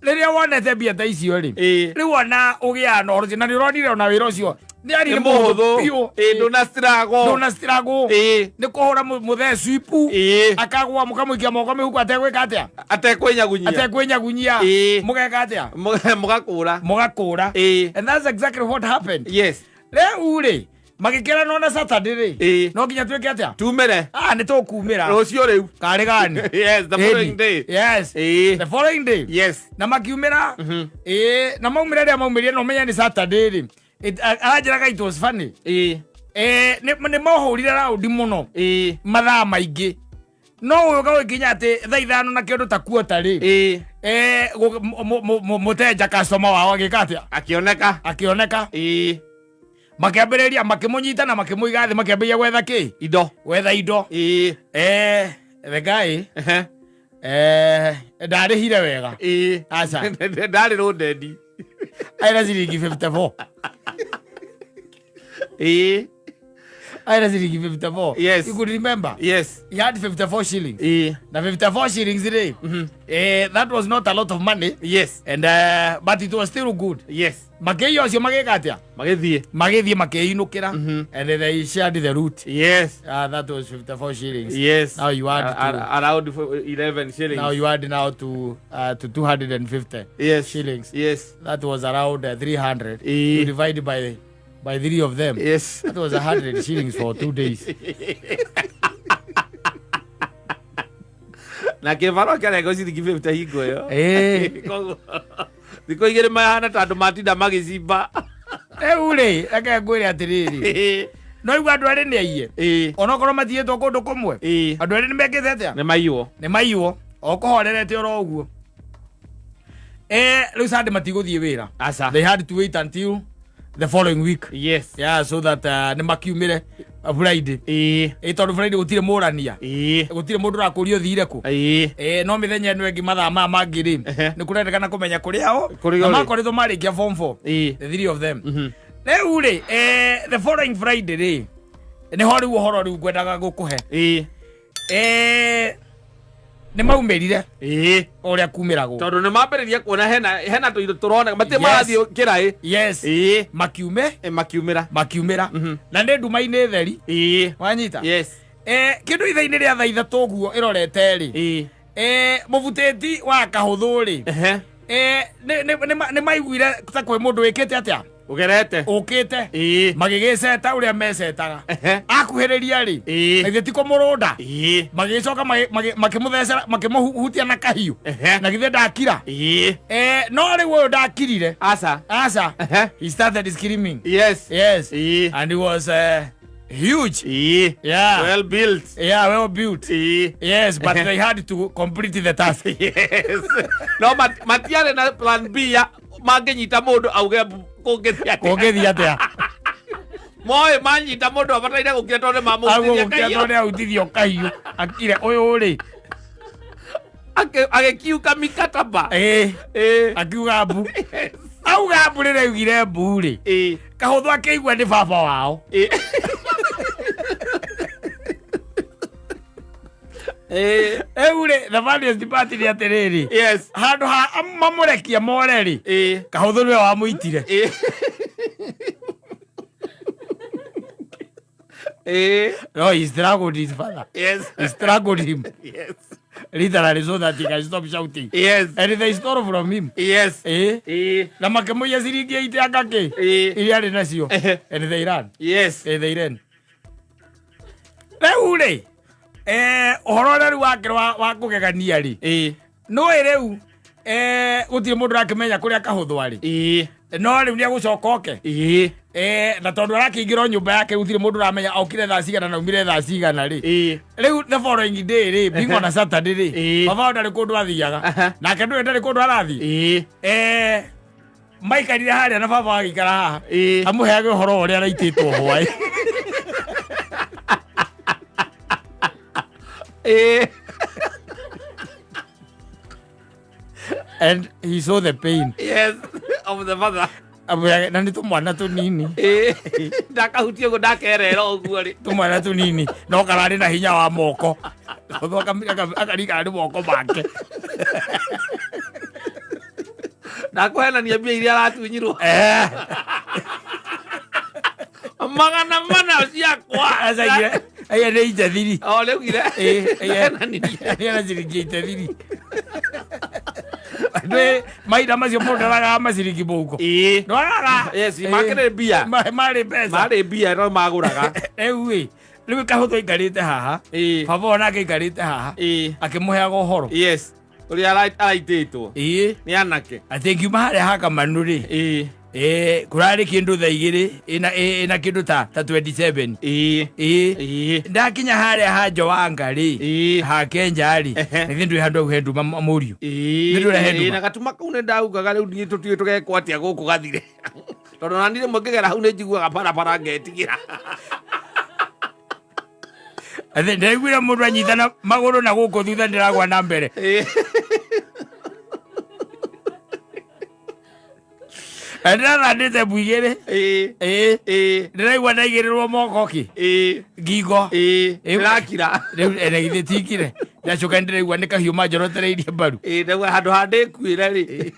Rĩrĩa wonete mbia ta icio rĩ, Ĩĩ. rĩu ona ũgĩaga na ũhoro ũcio na nĩ ũronire ona wĩra ũcio nĩ arĩ Nĩ mũhũthũ. biũ. Ĩĩ, ndũna struggle. Ndũna struggle. Ĩĩ. Nĩ kũhũra mũthee swipu, Ĩĩ. akagwa, mũkamũikia moko mĩhuko ategwĩka atĩa? Atekwĩnyagunyia. Atekwĩnyagunyia. Ĩĩ. Mũgeka atĩa? Mũgakũra. Mũgakũra. Ĩĩ. And that's exactly what happened. Yes. Rĩu rĩ, magĩkĩranwo na Saturday rĩ, Ĩĩ. no nginya twĩke atĩa? Tumĩre. Ah, nĩ tũkumĩra. Rũciũ rĩu. Karĩ gani? Yes, the following day. Yes. Ĩĩ. The following day. Yes. Na makiumĩra. Ĩĩ, na maumĩra rĩrĩa maumĩrire, na ũmenye nĩ Saturday rĩ, aranjĩraga it was funny. Ĩĩ. Nĩ mohũrire raundi mũno Ĩĩ. mathaa maingĩ, no ũyũ gagĩkinya atĩ thaa 5 na kĩndũ ta kuota rĩ, Ĩĩ. Mũtenja customer wao agĩka atĩa? Akĩoneka. Akĩoneka. Ĩĩ. Makĩambĩrĩria makĩmũnyita na makĩmũiga thĩ, makĩambĩrĩria gwetha kĩ? Indo. Gwetha indo. Ĩĩ. The guy Ehe. ndarĩhire wega. Ĩĩ. Aca. Ndarĩ rũndendi. Aina ciringi 54. Ĩĩ. Aina ciringi 54. Yes. You could remember. Yes. He had 54 shillings. Ĩĩ. Na 54 shillings rĩ, that was not a lot of money. Yes. And but it was still good. Yes. Makĩiya ũcio magĩka atĩa? Magĩthiĩ. Magĩthiĩ makĩinũkĩra and they shared the route. Yes. That was 54 shillings. Yes. Now you add to around 11 shillings. Now you add now to 250 Yes. shillings. Yes. That was around 300. Eh. You divide by three of them. Yes. That was 100 shillings for 2 days. Na kĩbarũa kĩarengwo ciringi 50 hingo ĩyo. Eh. Koguo, thikũ igĩrĩ mahana ta andũ matinda magĩcimba. Rĩu rĩ, reke ngwĩre atĩrĩrĩ. No igua andũ erĩ nĩ aiye. Ĩĩ. Onokorwo matigĩtwo kũndũ kũmwe. Ĩĩ. Andũ erĩ nĩ mekĩte atĩa? Nĩ maiywo. Nĩ maiywo. O kũhorerete oro ũguo. Rĩu Sunday matigũthiĩ wĩra. Aca. They had to wait until the following week. Yes. Yeah, so that nĩ makiumĩre Friday. Ĩĩ. Ĩ tondũ Friday gũtirĩ mũrania. Ĩĩ. Gũtirĩ mũndũ ũrakũria ũthire kũ. Ĩĩ. No mĩthenya ĩno ĩngĩ mathaa maya mangĩ rĩ, Ehe. nĩ kũrendekana kũmenya kũrĩa o Kũrĩa na ũrĩ. makoretwo marĩkia form 4. Ĩĩ. The three of them. Rĩu rĩ, the following Friday rĩ, nĩho rĩu ũhoro rĩu ngwendaga gũkũhe. Ĩĩ. Nĩ maumĩrire Ĩĩ. ũrĩa kumĩragwo. Tondũ nĩ mambĩrĩria kuona hena tũindo tũroneka matirĩ Yes. marathiĩ kĩraĩ. Yes. Ĩĩ. Makiume Ĩ, makiumĩra. Makiumĩra na nĩ nduma-inĩ theri. Ĩĩ. Wanyita? Yes. Kĩndũ ithaa-inĩ rĩa thaa ithatũ ũguo ĩrorete rĩ, Ĩĩ. Mũbutĩti wa kahũthũ rĩ, Ehe. nĩ maiguire ta kwĩ mũndũ wĩkĩte atĩa? Ũgerete. Ũkĩte. Ĩĩ. Magĩgĩceta ũrĩa mecetaga. Ehe. Akuhĩrĩria rĩ, Ĩĩ. na githĩ ti kũmũrũnda? Ĩĩ. Magĩgĩcoka makĩmũthecera makĩmũhutia na kahiũ. Ehe. Na githĩ ndakira? Ĩĩ. No rĩu ũyũ ndakirire. Aca. Aca. Ehe. He started screaming. Yes. Yes. Ĩĩ. And he was huge. Ĩĩ. Yeah. Well built. Yeah, well built. Ĩĩ. Yes, but they had to complete the task. Yes. No matiarĩ na plan B ya mangĩnyita mũndũ auge kũngĩthiĩ atĩa. Kũngĩthiĩ atĩa? Moĩ manyita mũndũ abataire gũkira tondũ nĩ mamũhutithia Agũgũkira kahiũ. tondũ nĩ ahutithio kahiũ. Akire ũyũ rĩ. Agĩkiuka mikataba. Ĩĩ. Ĩĩ. Akiuga mbu. Auga mbu rĩrĩa augire mbu rĩ. Ĩĩ. Kahũthũ akĩigua nĩ baba wao. Ĩĩ. Ĩĩ. Rĩu rĩ, the funniest part nĩ atĩrĩrĩ. Yes. Handũ ha mamũrekia more rĩ, Ĩĩ. kahũthũ nĩwe wamũitire. Ĩĩ. Ĩĩ. No, he struggled his father. Yes. He struggled him. Yes. Literally so that he can stop shouting. Yes. And they stole from him. Yes. Ĩĩ. Ĩĩ. Na makĩmũiya ciringi 80 anga kĩ? Ĩĩ. Iria arĩ nacio. Ehe. And they ran. Yes. They ran. Rĩu rĩ, ũhoro ũrĩa rĩu wakĩrĩ wa kũgegania rĩ, Ĩĩ. nĩũĩ rĩu, gũtirĩ mũndũ ũrakĩmenya kũrĩa kahũthũ arĩ. Ĩĩ. No rĩu nĩegũcoka oke. Ĩĩ. Na tondũ arakĩingĩra o nyũmba yake gũtirĩ mũndũ ũramenya okire thaa cigana na aumire thaa cigana rĩ. Ĩĩ. Rĩu the following day rĩ, being on a Saturday rĩ, Ĩĩ. baba wao ndarĩ kũndũ athiaga. Aha. Nake ndũĩ ndarĩ kũndũ arathiĩ. Ĩĩ. Maikarire harĩa na baba agĩikara haha. Ĩĩ. Amũheage ũhoro ũrĩa araitĩtwo hwaĩ. Ĩĩ. And he saw the pain. Yes. Of the mother. Amũheage na nĩ tũmwana tũnini. Ĩĩ. Ndakahutia ũguo ndakerera ũguo rĩ. Tũmwana tũnini no kararĩ na hinya wa moko. Akarikara nĩ moko make. Ndakũhenania mbia iria aratunyirwo. 400 ciakwa. Acaigire aya nĩ itethiri. O rĩugire. Ĩĩ, ĩĩ. Henanirie. Nĩ ciringi itethiri. Andũ mahinda macio mũndũ aragaga maciringi mũhuko. Ĩĩ. Ndwagaga. Yes, makĩrĩ mbia. Marĩ mbeca. Marĩ mbia no magũraga. Rĩu ĩ, rĩu kahũthũ aikarĩte haha. Ĩĩ. Baba onake aikarĩte haha. Ĩĩ. Akĩmũheaga ũhoro. Yes. Ũrĩa araitĩtwo. Ĩĩ. Nĩ anake. Atĩ ngiuma harĩa hakamanu rĩ. Ĩĩ. Kũrarĩ kĩndũ thaa igĩrĩ ĩna kĩndũ ta 27. Ĩĩ. Ĩĩ. Ĩĩ. Ndakinya harĩa ha Joanga rĩ. Ĩĩ. Ha Kenja rĩ. Ehe. Na githĩ ndũrĩ handũ hau he nduma mũriũ. Ĩĩ. Nĩ ndũrehe nduma. Ĩĩ, na gatuma kau nĩ ndaugaga rĩu niĩ tũtiũĩ tũgekwo atĩa gũkũ gathire. Tondũ ona niĩ rĩmwe ngĩgera hau nĩ njiguaga barabara ngetigĩra. Atĩ ndaiguire mũndũ anyitana magũrũ na gũkũ thutha ndĩragwa na mbere. Ĩĩ. Na ndĩrathandĩte mbu igĩrĩ. Ĩĩ. Ĩĩ. Ĩĩ. Ndĩraigua ndaigĩrĩrwo moko kĩ Ĩĩ. ngingo. Ĩĩ. Ĩĩ. Ndĩrakira. Rĩu na githĩ tikire. Ndacoka ndĩraigua nĩ kahiũ manjorotereirie mbaru. Ĩĩ, ndaigua handũ ha ndĩkuĩre rĩ.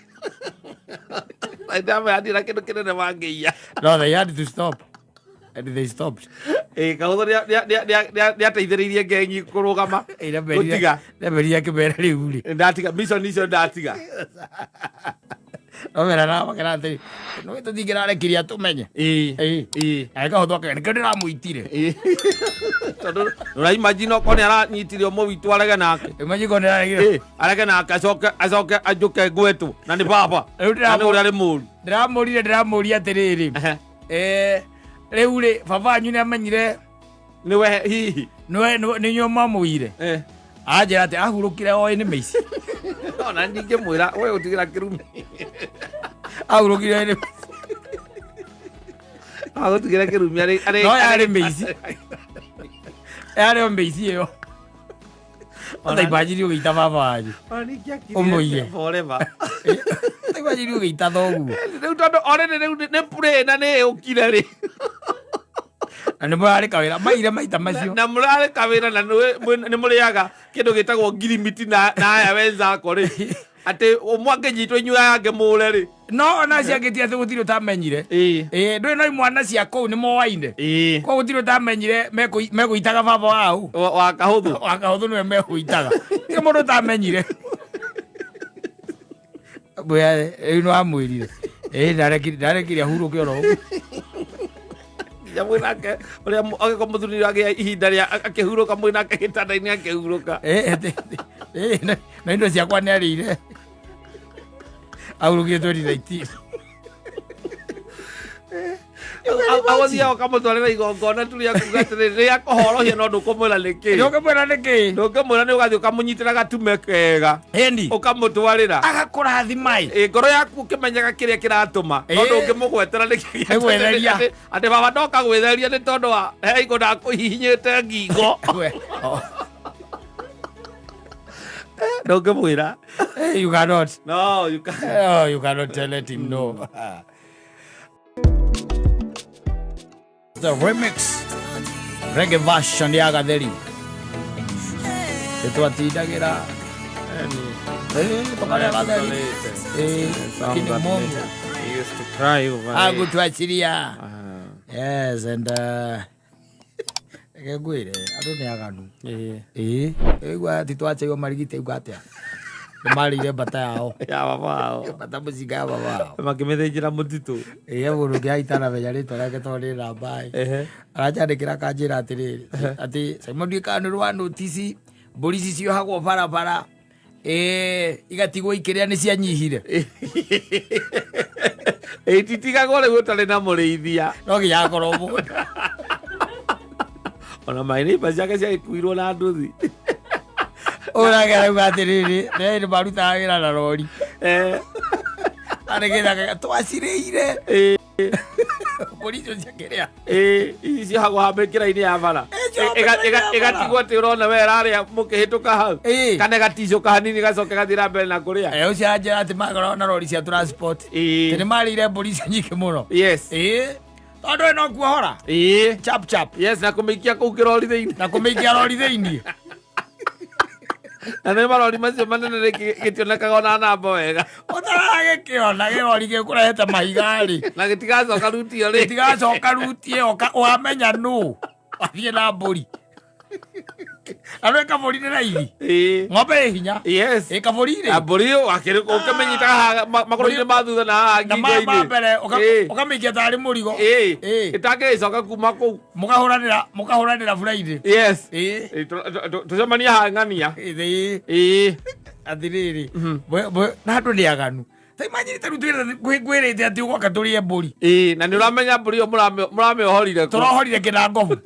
Ndamenya ndirĩ na kĩndũ kĩnene mangĩiya. No, they had to stop. And they stopped. Ĩĩ, Kahũthũ nĩateithĩrĩirie ngengi kũrũgama. Gũtiga. Ndamberire akĩmera rĩu rĩ. Ndatiga mission icio ndatiga. No mera na makera atĩrĩ, nĩ tũtingĩrarekirie atũmenye. Ĩĩ. Ĩĩ. Ĩĩ. Na Kahũthũ akauga nĩkĩo ndĩramũitire. Ĩĩ. Tondũ nĩũraimagine okorwo nĩaranyitire ũmwe witũ arege nake. Imagine korwo nĩararegire. Ĩĩ, arege nake acoke acoke anjũke ngwetwo na nĩ baba. Rĩu Na nĩ ũrĩa arĩ mũru. Ndĩramũrire ndĩramũria atĩrĩrĩ. Ehe. Eh, rĩu rĩ baba wanyu nĩamenyire Nĩwe hihi. nĩwe nĩ inyuĩ mwamũire. Eh. Anjĩra atĩ ahurũkire oĩ nĩ mĩici. Ona ndingĩmwĩra we ũtigĩra kĩrumi. Ahurũkire oĩ nĩ Agũtigĩra kĩrumi arĩ arĩ no yarĩ mĩici. Yarĩ o mĩici ĩyo. Ona imagine ũgĩita baba wanyu. Ona ningĩakirire Ũmũiye. forever. Ta imagine ũgĩita thoguo. Rĩu tondũ already rĩu nĩ pray na nĩ ĩũkire rĩ. Na nĩ mũrarĩ kawĩra maire maita macio. Na mũrarĩ kawĩra na nĩ mũrĩaga kĩndũ gĩtagwo ngirimiti na na aya wenzako rĩ. Atĩ ũmwe angĩnyitwo inyuĩ aya angĩ mũre rĩ. No ona acio angĩ ti atĩ gũtirĩ ũtamenyire. Ĩĩ. Ĩĩ ndũĩ no imwana cia kũu nĩ moaine. Ĩĩ. Koguo gũtirĩ ũtamenyire megũitaga baba wao. Wa Kahũthũ. Wa Kahũthũ nĩwe megũitaga. Ti mũndũ ũtamenyire. Mbũya rĩu nĩ wamwĩrire. Ĩĩ ndarekire ahurũke oro ũguo. Nginya mwĩnake ũrĩa agĩkorwo mũthuri agĩa ihinda rĩa akĩhurũka mwĩnake gĩtanda-inĩ akĩhurũka. Ĩĩ na indo ciakwa nĩ arĩire. Ahurũkire 2019. Agũthiaga ũkamũtwarĩra igongona tu rĩa kuga atĩrĩrĩ rĩa kũhorohia no ndũkũmwĩra nĩkĩ. Ndũngĩmwĩra nĩkĩ. Ndũngĩmwĩra nĩ ũgathiĩ ũkamũnyitĩra gatume kega. Ĩni. Ũkamũtwarĩra. Agakũrathima ĩ. Ĩ, ngoro yaku ũkĩmenyaga kĩrĩa kĩratũma no Ĩ. ndũngĩmũgwetera nĩkĩ Nĩ gwĩtheria. Atĩ baba ndoka gwĩtheria nĩ tondũ wa he igũ ndakũhihinyĩte ngingo. We, oh. Ndũngĩmwĩra. You cannot. No, you can't. Oh, you cannot tell it him no. The remix reggae version ya Gatheri. Nĩtwatindagĩra tũkarĩa Gatheri. Lakini Mungu He used to cry over it. agũtwachiria. Yes, and reke ngwĩre andũ nĩ aganu. Ĩĩ, igua ti twachairwo marigiti igua atĩa? Nĩ marĩire mbata yao. Ya baba wao. Mbata mũcinga ya baba wao. Makĩmĩthĩnjĩra mũtitũ. Ĩĩ, he mũndũ ũngĩ aitanamenya rĩtwa rĩake tondũ nĩ namba ĩ. Aranjandĩkĩra akanjĩra atĩrĩrĩ, atĩ Simon ndiũĩ kana nĩ ũrĩ wa notice mbũri ici ciohagwo barabara ĩĩ igatigwo ikĩrĩa nĩ cianyihire. Ĩ titigagwo rĩu ũtarĩ na mũrĩithia. No nginya akorwo mũndũ. Ona my neighbor ciake ciagĩkuirwo na nduthi. Ũrage arauga atĩrĩrĩ, nĩ marutaga wĩra na rori. Arĩgĩra twacirĩire. Mbũri icio ciakĩrĩa. Ĩ, ici ciohagwo haha mĩkĩra-inĩ ya bara. Ĩ, ciohagwo mĩkĩra-inĩ ya bara. Ĩgatigwo atĩ ũrona we ĩrarĩa mũkĩhĩtũka hau. Ĩ. Kana ĩgaticũka hanini ĩgacoka ĩgathiĩ na mbere na kũrĩa. Ũcio anjĩra atĩ makoragwo na rori cia transport. Ĩ. Atĩ nĩ marĩire mbũri icio nyingĩ mũno. Yes. Ĩ. Tondũ no kuohora. Ĩ. Chap chap. Yes, na kũmĩikia kũu kĩrori thĩinĩ. Na kũmĩikia rori thĩinĩ. Na nĩ marori macio manene rĩngĩ gĩtionekaga ona namba wega. Ũtaragĩkĩona kĩrori gĩkũrehete mahiga rĩ. Na gĩtigacoka ruti ĩyo rĩ. Gĩtigacoka ruti ĩyo wamenya nũ. Wathiĩ na mbũri. Na nĩ kabũri nĩ raithi. Ĩ. Ng'ombe ĩ hinya. Yes. Ĩ kabũri rĩ. Na mbũri ĩyo ũkĩmĩnyitaga haha magũrũ-inĩ ma thutha na haha Na ma ngingo-inĩ. mbere Ĩ. ũkamĩikia tarĩ mũrigo. Ĩ. Ĩ. Ĩtangĩgĩcoka kuma kũu. Mũkahũranĩra mũkahũranĩra Friday. Yes. Ĩ. Ĩ, tũcemanie haha ng'ania. Ĩ. Ĩ. Atĩrĩrĩ. Na andũ nĩ aganu. Ta imagine ta rĩu ngwĩrĩte atĩ ũgoka tũrĩe mbũri. Ĩ, na nĩ ũramenya mbũri ĩyo mũramĩohorire kũ? Tũrohorire kĩnangobu.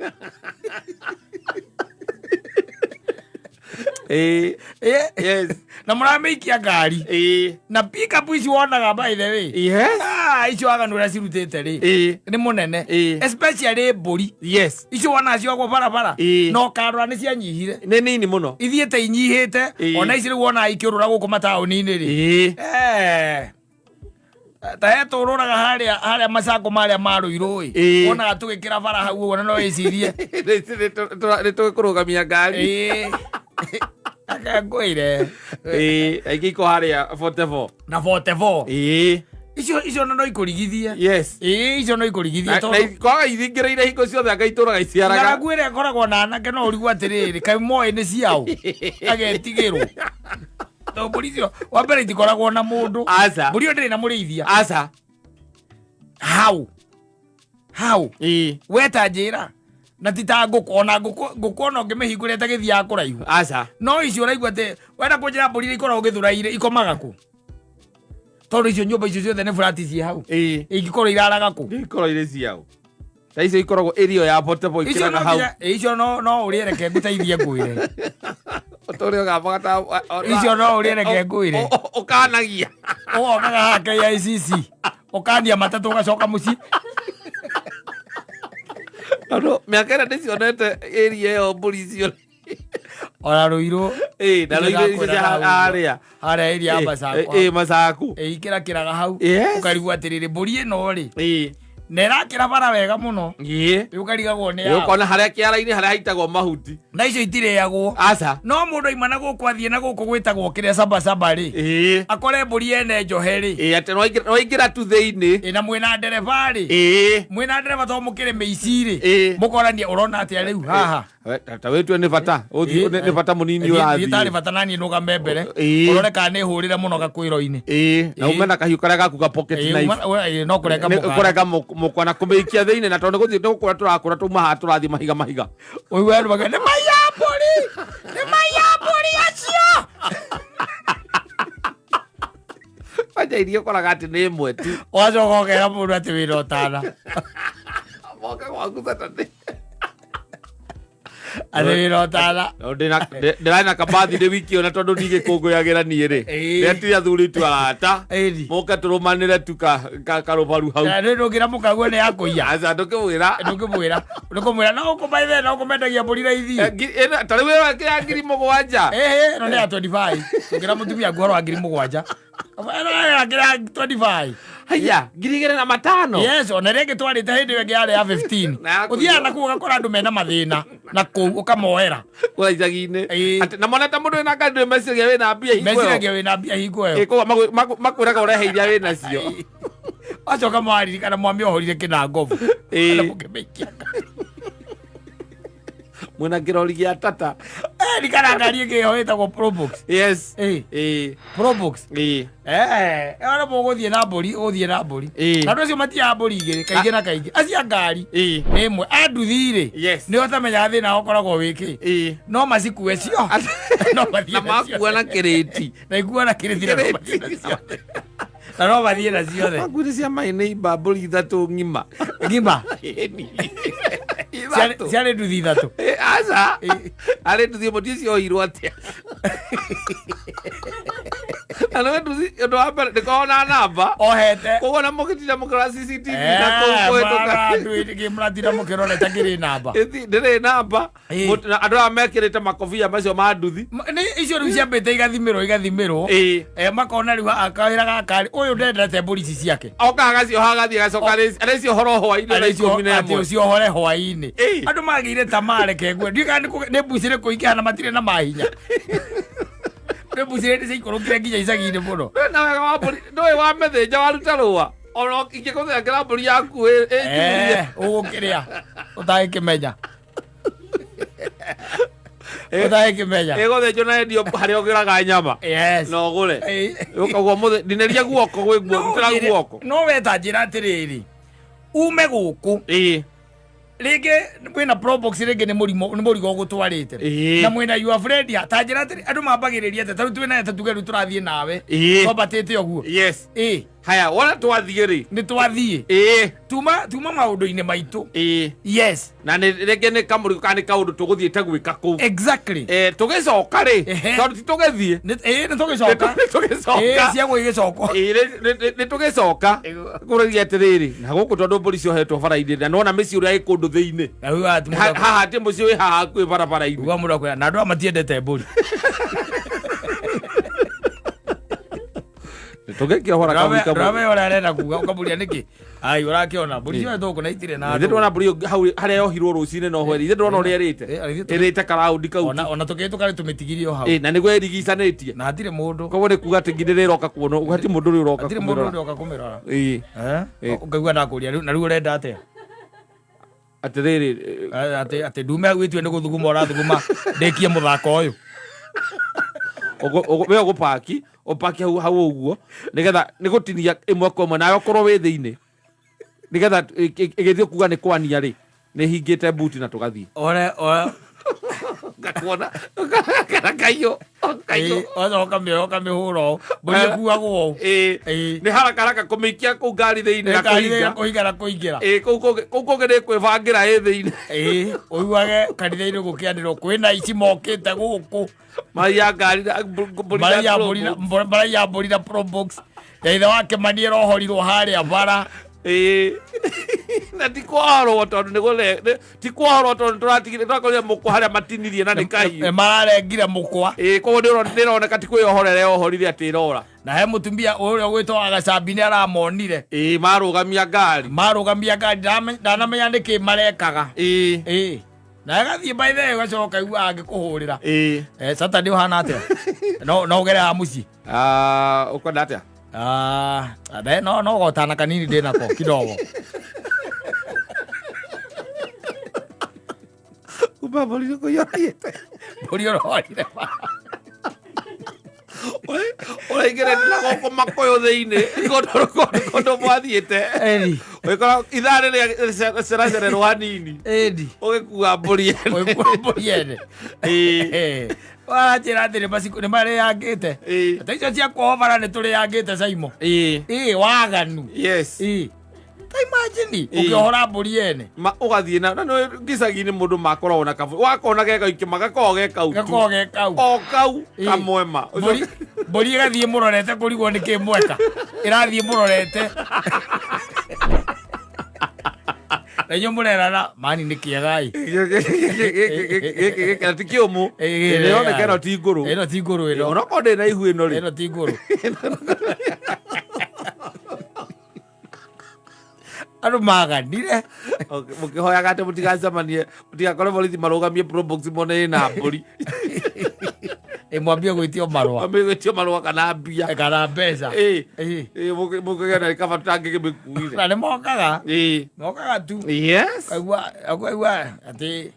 Ĩ. Ĩ. Yes. Na mũramĩikia ngari. Ĩ. Na pick-up ici wonaga by the way. Yes. Ah, icio aganu ũrĩa cirutĩte rĩ. Ĩ. Nĩ mũnene. Ĩ. Especially mbũri. Yes. Icio wonaga ciohagwo barabara. Ĩ. Na ũkarora nĩ cianyihire. Nĩ nini mũno. Ithiĩte inyihĩte. Ĩ. Ona ici rĩu wonaga ikĩũrũra gũkũ mataũni-inĩ rĩ. Ĩ. Eh. Ta he tũrũraga harĩa macango marĩa ma Rũirũ ĩ. Ĩĩ. Wonaga tũgĩkĩra bara hau ũguo na no wĩcirie. Nĩ tũkũrũgamia ngari. Ĩĩ. Aka ngwĩre. Ĩĩ, aingĩ iko harĩa 44. Na 44. Ĩĩ. Icio no ikũrigithie. Yes. Ĩĩ, icio no ikũrigithie Na tondũ ikoraga ithingĩrĩire hingo ciothe anga itũraga iciaraga. Ng'aragu ĩrĩa ĩkoragwo na anake no ũrigwo atĩrĩrĩ, kaĩ moĩ nĩ ciao? Agetigĩrwo. Tondũ mbũri icio wa mbere itikoragwo na mũndũ. Aca. Mbũri ĩyo ndĩrĩ na mũrĩithia. Aca. Hau. Hau. Ĩĩ. We ta njĩra. Na ti ta ngũkũ, ona ngũkũ ona ũngĩmĩhingũra ĩtagĩthiaga kũraihu. Aca. No icio ũraigua atĩ wenda kũnjĩra mbũri iria ikoragwo gĩthũrai-rĩ ikomaga kũ? Tondũ icio nyũmba icio ciothe nĩ burati ciĩ hau. Ĩĩ. Ingĩkorwo iraraga kũ? Nĩ ikoragwo irĩ ciao. Ta icio ikoragwo ĩrio ya portable Icio ikĩraga no hau. nginya icio no ũrĩe reke ngũteithie ngwĩre. Ũtũre ũgambaga ta Icio no ũrĩe reke ngwĩre. Ũkanagia. Ũgokaga haha KICC. Ũkania matatũ ũgacoka mũciĩ. Tondũ mĩaka ĩrĩa ndĩcionete ĩria ĩyo mbũri icio. Ona Rũirũ. Ĩĩ, na Icio Rũirũ icio ndakwĩra cia hau. harĩa. Harĩa area ya Masaku. Ĩĩ, Masaku. Ĩĩ, ikĩrakĩraga hau. Yes. Ũkarigwo atĩrĩrĩ mbũri ĩno rĩ. Ĩĩ. Na ĩrakĩra bara wega mũno. Ĩĩ. Ũkarigagwo nĩ Ĩĩ, yao. ũkona harĩa kĩara-inĩ harĩa haitagwo mahuti. Na icio itirĩagwo. Aca. No mũndũ aima na gũkũ athiĩ na gũkũ gwĩtagwo kĩrĩa sabasaba rĩ. Ĩĩ. Akore mbũri ene njohe rĩ. Ĩĩ, atĩ nĩwaingĩra tu thĩinĩ. Ĩ, na mwĩna ndereba rĩ. Ĩĩ. Mwĩna ndereba tondũ mũkĩrĩ mĩici rĩ. Ĩĩ. Mũkorania ũrona atĩa rĩu haha. We, ta wĩtue nĩ bata. Ũthiĩ- nĩ bata mũnini Thiĩ tarĩ ũrathiĩ. bata naniĩ nũgame mbere. Ĩĩ. Ũrore kana nĩ hũrĩre mũno gakwĩro-inĩ. Ĩĩ, na Ĩĩ. ume na kahiũ karĩa gaku ka pocket Ĩĩ, knife. ĩĩ, no kũrenga Nĩ mũkanda. kũrenga mũkwa na kũmĩikia thĩinĩ na tondũ nĩ gũthiĩ nĩ gũkũra tũrakũra tuma haha tũrathiĩ mahiga mahiga. Ũigue andũ makiuga, nĩ maiya mbũri. Nĩ maiya mbũri acio. Kwanja iria ũkoraga atĩ nĩ ĩmwe tu. Ũgacoka ũkera mũndũ atĩ wĩna ũtana. Moka gwaku Saturday. Atĩ wĩna ũtana. No, ndĩrarĩ na kabathi ndĩ wiki ĩyo na tondũ ndigĩkũngũyagĩra niĩ rĩ. Ĩĩ. Ndetire athuri tu arata. Ĩni. Moke tũrũmanĩre tu karũbaru hau. Na nĩ ndũngĩra mũkaguo nĩ ya kũiya. Aca ndũkĩmwĩra. Ndũngĩmwĩra. Ndũkũmwĩra no ũkũmaithe no ũkũmendagia mbũri raithi. Eh, ta rĩu ĩyo ĩkĩra 7,000. Ĩhĩ, ĩno nĩ ya 25. Ndũngĩra mũtumia nguo wa 7,000. Ĩno ya 25. Haiya, 2,500. Yes, ona ĩrĩa ĩngĩ twarĩte hĩndĩ ĩyo ĩngĩ yarĩ ya 15. Na ya kũiya. Ũthiaga na kũu ũgakora andũ mena mathĩna na kũu ũkamoera. Kũrĩa icagi-inĩ. Ĩĩ. Atĩ, na mona ta mũndũ wĩna ngari ndũĩ meciragia wĩna mbia hingo ĩyo. Meciragia wĩna mbia hingo ĩyo. Ĩ, koguo makwĩraga ũrehe iria wĩnacio. Wacoka mwaririkana mwamĩohorire kĩnangobu. Ĩĩ. Na mũkĩmĩikia ngari. Mwĩna kĩrori gĩa tata. Eh, ririkana ngari ĩngĩ ĩyo ĩtagwo Probox. Yes. Ĩĩ. Ĩĩ. Probox. Ĩĩ. Eh, ĩyo mũgũthiĩ na mbũri, ũgũthiĩ na mbũri. Ĩĩ. Na andũ acio matiaga mbũri igĩrĩ kaingĩ na kaingĩ. Acio a ngari Ĩĩ. nĩ ĩmwe. A nduthi rĩ, Yes. nĩo ũtamenyaga thĩna ũkoragwo wĩ kĩ. Ĩĩ. No macikue cio. No mathiĩ Na nacio. makua na kĩrĩti. Na ikua na kĩrĩti na no mathiĩ nacio. Na no mathiĩ na ciothe. Makuire cia maĩ nĩ imba mbũri ithatũ ng'ima. Ng'ima. Ĩni. Ciarĩ Ithatũ. ciarĩ nduthi ithatũ. Ĩ, aca. Arĩ nduthi ĩmwe ndicioirwo atĩa. Na nĩwe nduthi ũndũ wa mbere ndĩkoragwo na namba. Ohete. Koguo na mũgĩtinda mũkĩrora CCTV na kũu kũhĩtũka. Mũratinda mũkĩrorete ngĩrĩ namba. Ndĩrĩ namba. Ĩĩ. Na andũ aya mekĩrĩte makobia macio ma nduthi. Nĩ icio rĩu ciambĩte igathimĩrwo igathimĩrwo. Ĩĩ. Eh, makona rĩu kawĩra gaka rĩ, ũyũ ndendete mbũri ici ciake. Oka agacioha agathiĩ agacoka arĩciohora hwainĩ thaa 11. Atĩ ũciohore hwainĩ. Ĩĩ. Andũ magĩire tamaa reke ngue. Ndiũĩ kana nĩ mbucĩrĩ kũingĩha na matirĩ na mahinya. Nĩ mbucĩrĩ nĩ ciaikũrũkire nginya icagi-inĩ mũno. Ndũĩ na wega wa mbũri ndũĩ wa mĩthĩnja waruta rũa ona ingĩkũthengera mbũri yaku ĩnjurie. Eh, ũgũkĩrĩa ũtagĩkĩmenya. Ũtagĩkĩmenya. Ĩgũthĩnjwo na endio harĩa ũgĩraga nyama. Yes. Na ũgũre. Ĩĩ. Ũkaigua mũthĩ ndinĩria guoko gwĩ guo No rutĩra ũnjĩre- guoko. no we ta njĩra atĩrĩrĩ ume gũkũ Ĩĩ. rĩngĩ kwĩna probox rĩngĩ nĩ mũrimũ nĩ mũrigo ũgũtwarĩte Ĩĩ. na mwĩna your friend ya ta njĩra atĩrĩ andũ mambagĩrĩria atĩa tarĩu twĩna ta tuge rĩu tũrathiĩ nawe Ĩĩ. twambatĩte ũguo Yes. ĩĩ Haya wona twathiĩ rĩ. nĩ twathiĩ Ĩĩ. tuma maũndũ-inĩ maitũ. Ĩĩ. Yes. Na nĩ rĩngĩ nĩ kamũrigo kana nĩ kaũndũ tũgũthiĩte gwĩka kũu. Exactly. Eh, tũgĩcoka rĩ Ehe. tondũ ti tũgĩthiĩ. Ĩĩ nĩ tũgĩcoka. Nĩ tũgĩcoka. Ĩĩ cia gũgĩcokwo. Ĩĩ, nĩ tũgĩcoka kũragia atĩrĩrĩ na gũkũ tondũ mbũri ciohetwo bara-inĩ na nĩwona mĩciĩ ũrĩa ĩ kũndũ thĩinĩ. Na rĩu atĩ mũndũ Haha atĩ mũciĩ wĩ haha hakuhĩ barabara-inĩ. Uga mũndũ akwĩra na andũ aya matiendete mbũri. Tũngĩkĩohora kaburi kamwe. Ndũramenya ũrĩa arenda kuga, ũkamũria nĩkĩ. Ai, ũrakĩona mbũri ciothe tũkũ na itirĩ na Ithe ndĩrona mbũri ĩyo hau harĩa yohirwo rũcinĩ no hweri. Ithe ndĩrona ũrĩa ĩrĩte. Ĩrĩte karaundi kau. Ona tũkĩhĩtũka nĩ tũmĩtigirie o hau. Na nĩguo ĩrigicanĩtie. Na hatirĩ mũndũ. Koguo nĩ kuga atĩ nginya rĩroka kuonwo, hatirĩ mũndũ ũrĩa ũroka Hatirĩ mũndũ kũmĩrora. ũrĩa ũroka kũmĩrora. Ĩĩ. Ũkaigua ndakũria rĩu na rĩu ũrenda atĩa? Atĩrĩrĩ, Atĩ ndume hau ĩtue nĩ gũthuguma ũrathuguma ndĩkie mũthako ũyũ. We ũgũpaki, ũpaki hau hau ũguo nĩgetha nĩ gũtinia ĩmwe kwa ĩmwe nawe ũkorwo wĩ thĩinĩ nĩgetha ĩgĩthiĩ kuga nĩ kwania rĩ nĩ hingĩte buti na tũgathiĩ. Ore ore Ngakuona kana kaiyũ kaiyũ. Ũgacoka ũkamĩhũra ũũ. Mbũri ĩkuagwo ũũ. Ĩĩ. Nĩ haraka haraka kũmĩikia kũu ngari thĩinĩ na Ngari kũhinga. kũhinga na kũingĩra. Ĩĩ, kũu kũngĩ nĩ kwĩbangĩra ĩ thĩinĩ. Ĩĩ, ũiguage kanitha-inĩ gũkĩanĩrwo kwĩna ici mokĩte gũkũ. Maraiya ngari na mbũri na Maraiya mbũri na Probox. maraiya mbũri na Probox. Ya ithe wa Kĩmani ĩrohorirwo harĩa bara. Ĩĩ. Na ti kwohorwo tondũ nĩ ti kwohorwo tondũ tũratigire tũrakorire mũkwa harĩa matinirie na nĩ kahiũ. Nĩ mararengire mũkwa. Ĩĩ, koguo nĩ ĩroneka ti kwĩyohorera yohorire atĩ ĩrora. Na he mũtumia ũrĩa ũgwĩtwo Wagacambi nĩ aramonire. Ĩĩ, marũgamia ngari. Marũgamia ngari, ndanamenya nĩkĩ marekaga. Ĩĩ. Ĩĩ. Na ĩgathiĩ by the way ũgacoka ũkaigua angĩkũhũrĩra. Ĩĩ. Saturday ũhana atĩa? No ũgere haha mũciĩ? Ũkwenda atĩa? No gotana kanini ndĩ nako kidogo. Kumba mbũri nĩ kũiyũragĩte. Mbũri ũrorire ba. Ũraingĩra na gũkũ makũyũ thĩinĩ kũndũ mwathiĩte. Ĩni. Ũgĩkora ithaa rĩrĩa ceracererwo hanini. Ĩni. Ũgĩkua mbũri ene. Ũgĩkua mbũri ene. Ĩĩ. Waranjĩra atĩ nĩ marĩangĩte. Ĩĩ. Ta icio cia kuohora nĩ tũrĩangĩte Saimo. Ĩĩ. Ĩĩ, waganu. Yes. Ĩĩ. Ta imagine Ĩĩ. ũkĩohora mbũri ene. Ma ũgathiĩ na nĩ gĩcagi-inĩ mũndũ makoragwo na kabũri. Wakona ge gaiki magakoragwo ge kau. Gakoragwo ge kau. O kau Ĩĩ. kamwema. Mbũri ĩgathiĩ mũrorete kũrigwo nĩ kĩ mweka. Ĩrathiĩ mũrorete. Na inyuĩ mũrerana mani nĩ kĩega ĩ. Gĩkĩ gĩkĩ ti kĩũmũ. Ĩĩ, Ĩroneka ĩno ti ngũrũ. Ĩno ti ngũrũ ĩno. Onokorwo ndĩ na ihu ĩno rĩ. Ĩno ti ngũrũ. Andũ maganire. Mũkĩhoyaga atĩ mũtigacemanie, mũtigakore borithi marũgamie Probox mone ĩna mbũri. Ĩ mwambie gwĩtio marũa. Mwambie gwĩtio marũa kana mbia. Kana mbeca. Ĩĩ. Ĩĩ. Ĩĩ, mũkĩgĩa na kaba tũtangĩkĩmĩkuire. Na nĩ mokaga. Ĩĩ. Mokaga tu. Yes. Ũkaigua atĩ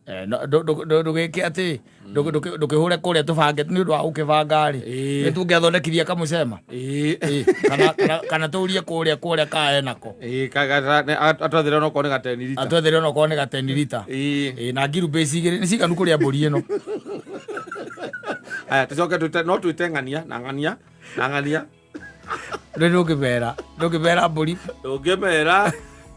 ndũgĩke atĩ ndũkĩhũre kũrĩa tũbange nĩ ũndũ wa gũkĩbanga rĩ. Ĩĩ. Nĩ tũngĩathondekithia kamũcema. Ĩĩ. Ĩĩ, kana tũrie kũrĩa ka enako. Ĩĩ, atwethere onokorwo nĩ gateni rita. Atwethere onokorwo nĩ gateni rita. Ĩĩ. Ĩĩ, na ngiru mbĩci igĩrĩ nĩ ciganu kũrĩa mbũri ĩno. Aya, tũcoke twĩte no twĩte ng'ania na ng'ania na ng'ania. Rĩu ndũngĩmera mbũri. Ndũngĩmera.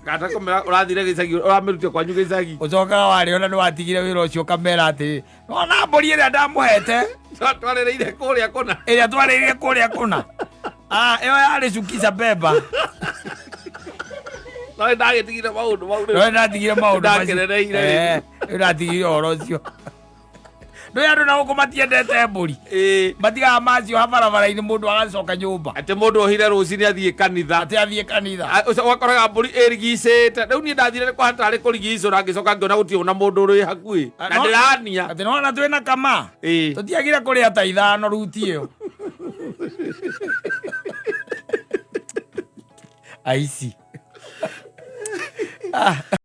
Kata kũmera ũrathire gĩcagi, ũramĩrutia kwanyu gĩcagi. Ũcokaga warĩona nĩ watigire wĩra ũcio ũkamera atĩ nona mbũri ĩrĩa ndamũhete. Twarĩrĩire kũrĩa kũna. Ĩrĩa twarĩrĩire kũrĩa kũna. Ĩyo yarĩ cukisa beba. No nĩ ndagĩtigire maũndũ mau rĩu. No nĩ ndatigire maũndũ macio. Ndakerereire rĩu. Rĩu ndatigire ũhoro ũcio. Ndũĩ andũ na gũkũ matiendete mbũri. Ĩĩ. Matigaga macio barabara-inĩ mũndũ agacoka nyũmba. Atĩ mũndũ ohire rũcinĩ athiĩ kanitha. Atĩ athiĩ kanitha. Ũcio ũgakoraga mbũri ĩrigicĩte. Rĩu niĩ ndathire kwa tarĩ kũrigicũra ngĩcoka ngĩona gũtirĩ ona mũndũ ũrĩ hakuhĩ. Na ndĩrania. Atĩ nĩwona twĩna kama. Ĩĩ. Tũtiagire kũrĩa ta ithano ruti ĩyo. Aici.